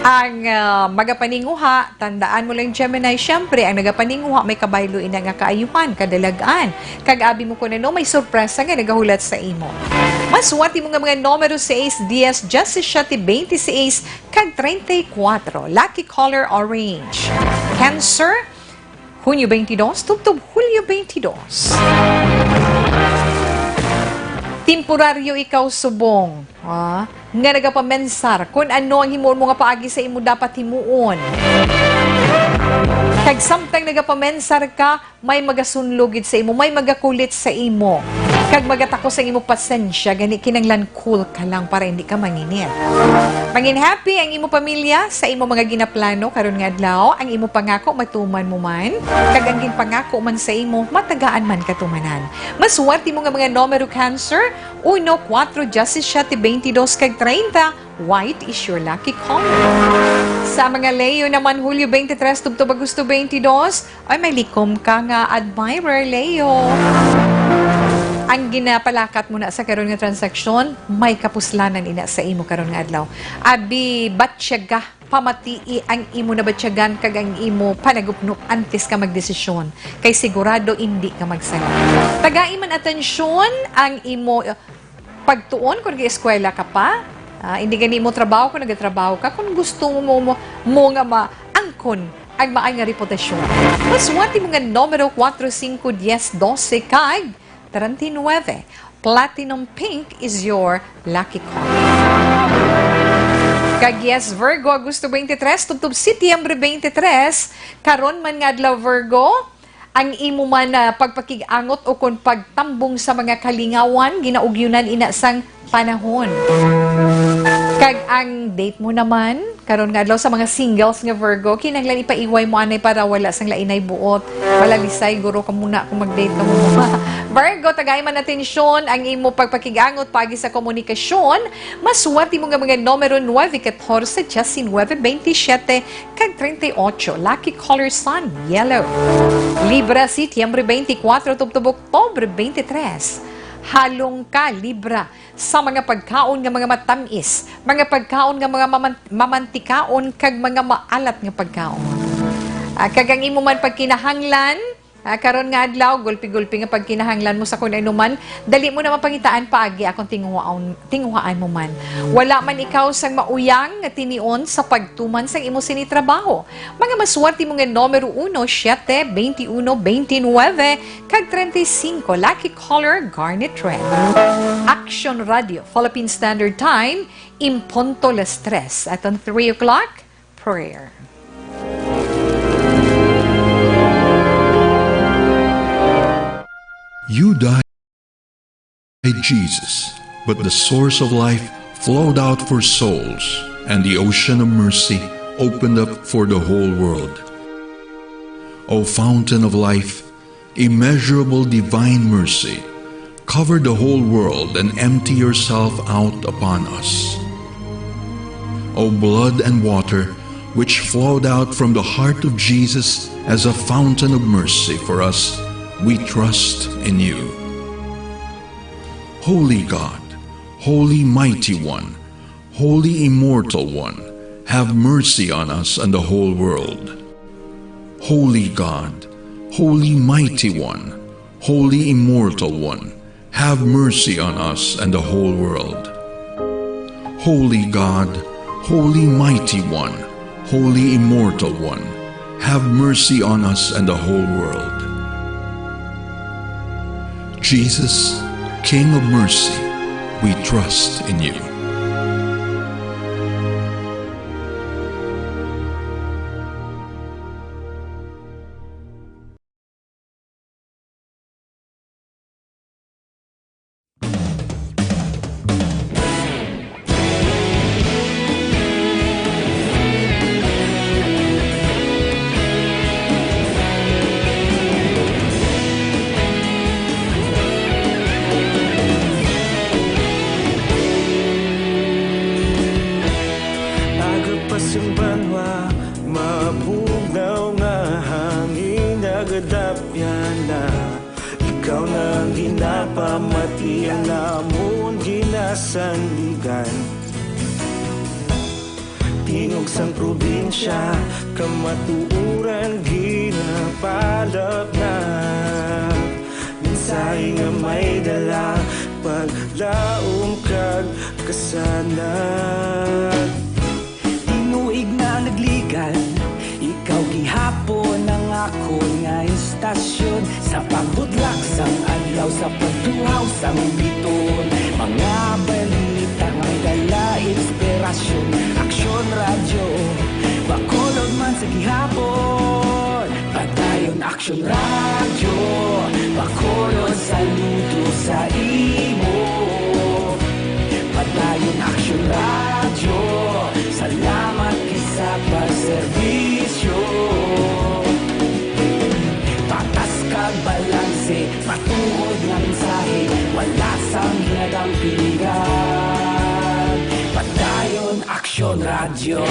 Ang, ah, magapaninguha, tandaan mo lang, Gemini, siyempre, ang nagapaninguha may kabaylo ina nga kaayuhan, kadalag-an. Kag abi mo kung ano, may sorpresa nga nagahulat sa imo. Maswerte mo nga mga numero sais, dies, diecisiete, veintiséis, kag treinta y cuatro. Lucky color, orange. Cancer, Hunyo twenty-two, tubtob Hulyo twenty-two. Temporaryo ikaw subong, ah, nga nagapamensar kon ano ang himuon mo nga paagi sa imo dapat himuon. Kag samtang nagapamensar ka, may magasunlog gid sa imo, may magakulit sa imo, kag magatakos ang imo pasensya, gani kinahanglan cool ka lang para hindi ka manginit. Mangin happy ang imo pamilya sa imo mga ginaplano karon nga adlaw, ang imo pangako matuman mo man, kag ang ginpangako man sa imo matagaan man katumanan. Maswerte mo nga mga numero, Cancer, uno, kuwatro, diyasisiyete, bentidós, kag treinta. White is your lucky color. Sa mga Leo naman, Hulyo twenty-three tubtob Agosto twenty-two, ay may likom ka nga admirer, Leo. Ang ginapalakat mo na sa karon nga transaksyon, may kapuslanan ina sa imo karon nga adlaw. Abi, batyaga, pamatii ang imo nabatyagan kag ang imo panagupnop antes ka magdesisyon, kay sigurado indi ka magsala. Tagai man atensyon ang imo pagtuon kung nag-eskwela ka pa. Ah, hindi gani mo trabaho kung nagatrabaho ka, kung gusto mo, mo, mo nga maangkon ang maay nga reputasyon. Maswerte mo nga numero, kuwatro, singko, diyes, dose, kag treinta y nueve. Platinum pink is your lucky color. Kag yes, Virgo, Agosto twenty-three tubtob Setyembre twenty-three, karon man nga adlaw, Virgo, ang imo man, ah, pagpakig-angot ukon pagtambong sa mga kalingawan, ginaugyunan ina sang panahon. Kag ang date mo naman, karon nga adlaw sa mga singles nga Virgo, kinahanglan ipaiway mo anay para wala sang lainay buot. Malalisay, guro ka muna kung mag-date ka mo. Virgo, tagay man atensyon ang imo pagpakig-angot paagi sa komunikasyon. Maswerte mo nga mga numero, nueve, katorse, diyes y nueve, bentisiete, kag treinta y ocho. Lucky color, sun, yellow. Libra, Setyembre twenty-four tubtob Oktubre twenty-three. Halong ka, Libra, sa mga pagkaon nga mga matamis, mga pagkaon nga mga maman-, mamantikaon, kag mga maalat nga pagkaon. Ah, kag ang imo man pagkinahanglan, ah, karon nga adlaw, gulpi-gulpi nga pagkinahanglan mo sa kun ano man, dali mo na mapangitaan paagi akong tinguhaon, tinguhaan mo man. Wala man ikaw sang mauyang nga tinion sa pagtuman sang imo sini trabaho. Mga maswerte mo nga numero uno, siete, veintiuno, veintinuebe, kag treinta y cinco. Lucky color, garnet red. Action Radio, Philippine Standard Time, in punto las tres. At ang three o'clock, prayer. You died, Jesus, but the source of life flowed out for souls, and the ocean of mercy opened up for the whole world. O fountain of life, immeasurable divine mercy, cover the whole world and empty yourself out upon us. O blood and water, which flowed out from the heart of Jesus as a fountain of mercy for us, we trust in you. Holy God, Holy Mighty One, Holy Immortal One, have mercy on us and the whole world. Holy God, Holy Mighty One, Holy Immortal One, have mercy on us and the whole world. Holy God, Holy Mighty One, Holy Immortal One, have mercy on us and the whole world. Jesus, King of mercy, we trust in you. Aga pa sing banwa, mabugnaw nga hangin, nagadapyan na. Ikaw na ang ginapamati, ang amon ginasandigan. Tingog sang probinsya, kamatuoran ginapalapnap. Mensahe nga may dala, paglaom kag kasanag. Tinuig na nagligan, ikaw gihapon ang akon nga istasyon. Sa pagbudlak sang adlaw, sa pagtuhaw sang biton, mga balita nga may dala inspirasyon. Aksyon Radyo, Bacolod man sa gihapon. Aksyon Radyo, Bacolod, saludo sa imo. Padayon Aksyon Radyo, salamat gid sa pagserbisyo. Patas kag balanse, matuod nga mensahe, wala sang ginadang pilihan. Padayon Aksyon Radyo.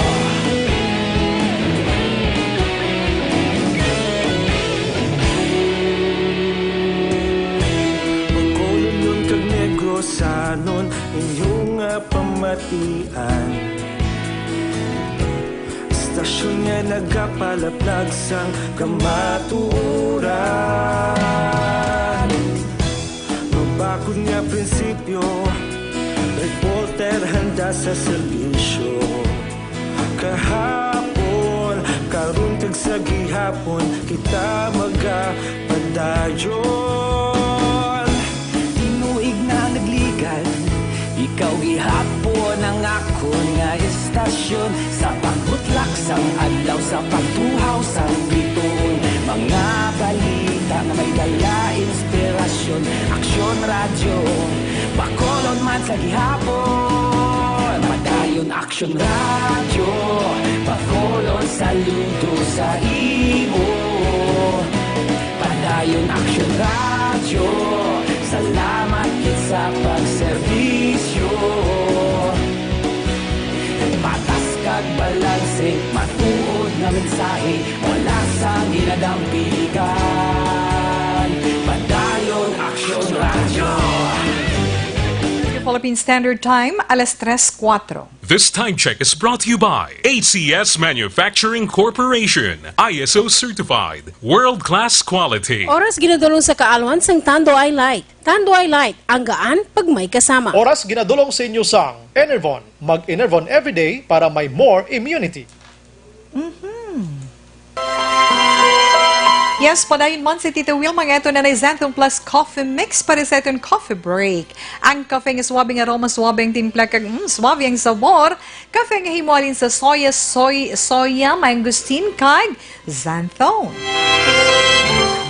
Bacolodnon kag Negrosanon, inyo nga pamatian. Estasyon nga nagapalaplag sang kamatuoran. Mabakod nga prinsipyo, reporter handa sa serbisyo. Kahapon, karon kag sa gihapon, kita magapadayon. Tinuig na nagligad, ikaw gihapon ang akon nga estasyon. Sa pagbutlak sang adlaw, sa pagtuhaw sang bituon, mga balita nga may dala inspirasyon. Aksyon Radyo, Bacolod man sa gihapon. Padayon Aksyon Radyo, Bacolod, saludo sa imo. Padayon Aksyon Radyo, salamat gid sa pagserbisyo. Patas kag balanse, matuod nga mensahe, wala sang ginadang piligan. Padayon Aksyon Radyo. Philippine Standard Time, alas tres kuwatro. This time check is brought to you by A C S Manufacturing Corporation, I S O certified, world-class quality. Oras ginadulong sa kaalwan sang Tanduay Light. Tanduay Light, ang gaan pag may kasama. Oras ginadulong sa inyo sang Enervon. Mag-Enervon everyday para may more immunity. Mhm. Yes, padayon man si Tito Wilma nga ato na na Xanthone Plus Coffee Mix para sa aton coffee break. Ang kafe nga suabe nga aroma, suabe ang timpla, kag, mm, suabe ang sabor. Kafe nga himo halin sa soya, soy, soya, mangosteen, kag xanthone.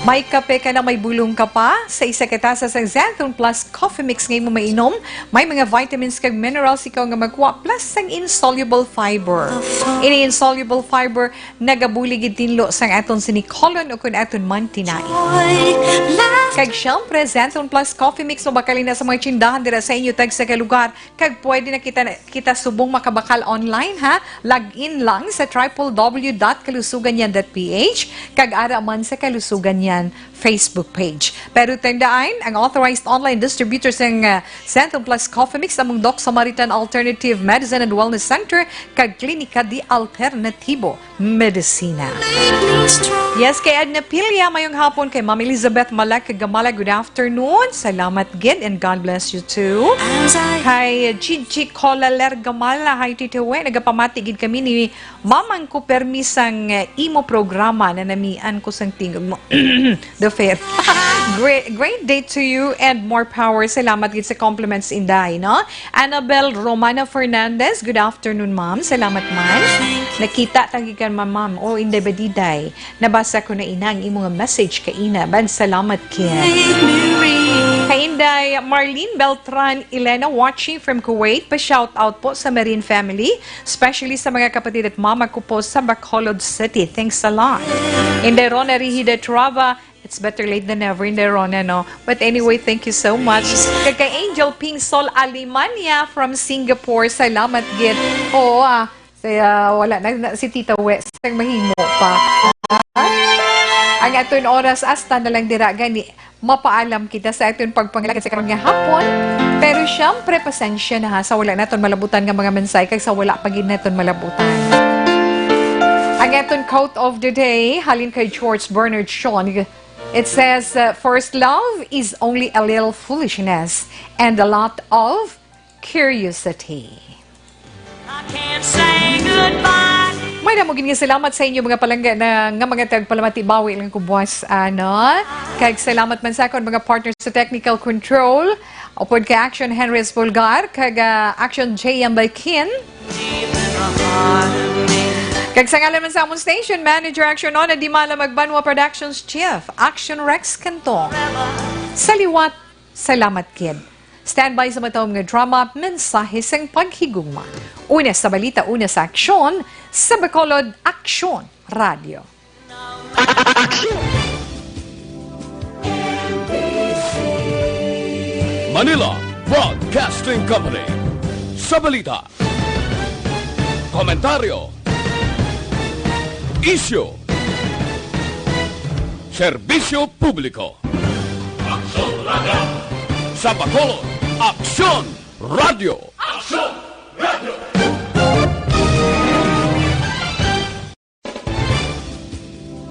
May kape ka na, may bulong ka pa? Sa isa ka tasa sang Xanthone Plus Coffee Mix nga imo mainom, may mga vitamins kag minerals ikaw nga magkuha, plus sang insoluble fiber. Ini insoluble fiber nagabulig gid tinlo sang aton sini colon o kun aton man tinai. Kag syempre, Xanthone Plus Coffee Mix mabakal na sa mga tindahan dira sa inyo tagsa ka lugar. Kag pwede na kita, kita subong makabakal online, ha? Log in lang sa triple W dot kalusugan yan dot P H, kag ara man sa Kalusugan Yan Facebook page. Pero tandaan, ang authorized online distributor sang, ah, Xanthone Plus Coffee Mix among Doc Samaritan Alternative Medicine and Wellness Center kag Klinika di Alternatibo Medisina. Yes, kay Edna Pilia, mayong hapon. Kay Ma'am Elizabeth Malek Gamala, good afternoon. Salamat gid and God bless you too. Kay Gigi Colaler Gamala, hi Tito We, nagapamati gid kami ni Mamang ko permi sang, eh, imo programa, nanamian ko sang tingog mo. The fair. Great, great day to you and more power. Salamat gid sa compliments, Inday, no? Annabel Romana Fernandez, good afternoon, ma'am. Salamat man. Nakita ta gikan, ma'am, ma'am. O, Inday Badiday. Nabasa ko na ina ang imo nga message kaina. Ban, salamat, Kim. Kay Inday Marlene Beltran Elena, watching from Kuwait. Pa-shout out po sa Marine family, especially sa mga kapatid at mama ko po sa Bacolod City. Thanks a lot. Inday Rona Rihida Trava, it's better late than never, Inday Rona, no? But anyway, thank you so much. Kag kay Angel Pinsol Alemania from Singapore, salamat gid. Oo, ah, kaya wala na, na si Tita Wes, ang mahimo pa. Ah? Ang aton oras, hasta na lang dira, gani, mapaalam kita sa aton pagpangalagad sa karon nga hapon. Pero syempre, pasensya na ha, sa wala naton malabutan nga mga mensahe, kag sa wala pa gid naton malabutan. Ang aton quote of the day, halin kay George Bernard Shaw. It says, uh, "First love is only a little foolishness and a lot of curiosity." I can't say goodbye. May damo gid nga salamat sa inyo, mga palangga, na nga mga tagpalamati, bawi lang ko buwas, ano? Kag salamat man sa akon mga partners sa technical control, upod kay Action Henry Espulgar, kag, ah, Action J M Baikin. Kag sa ngalan man sa amon station manager, Action Nona Dimala, Magbanwa Productions Chief, Action Rex Cantong. Sa liwat, salamat kid. Standby sa matawag nga drama, mensahe sang paghigugma. Una sa balita, una sa aksyon, sa Bacolod Aksyon Radio. Manila Broadcasting Company. Sa balita, komentaryo, isyu, serbisyo publiko. Aksyon Radio. Sa Bacolod, Aksyon Radio. Aksyon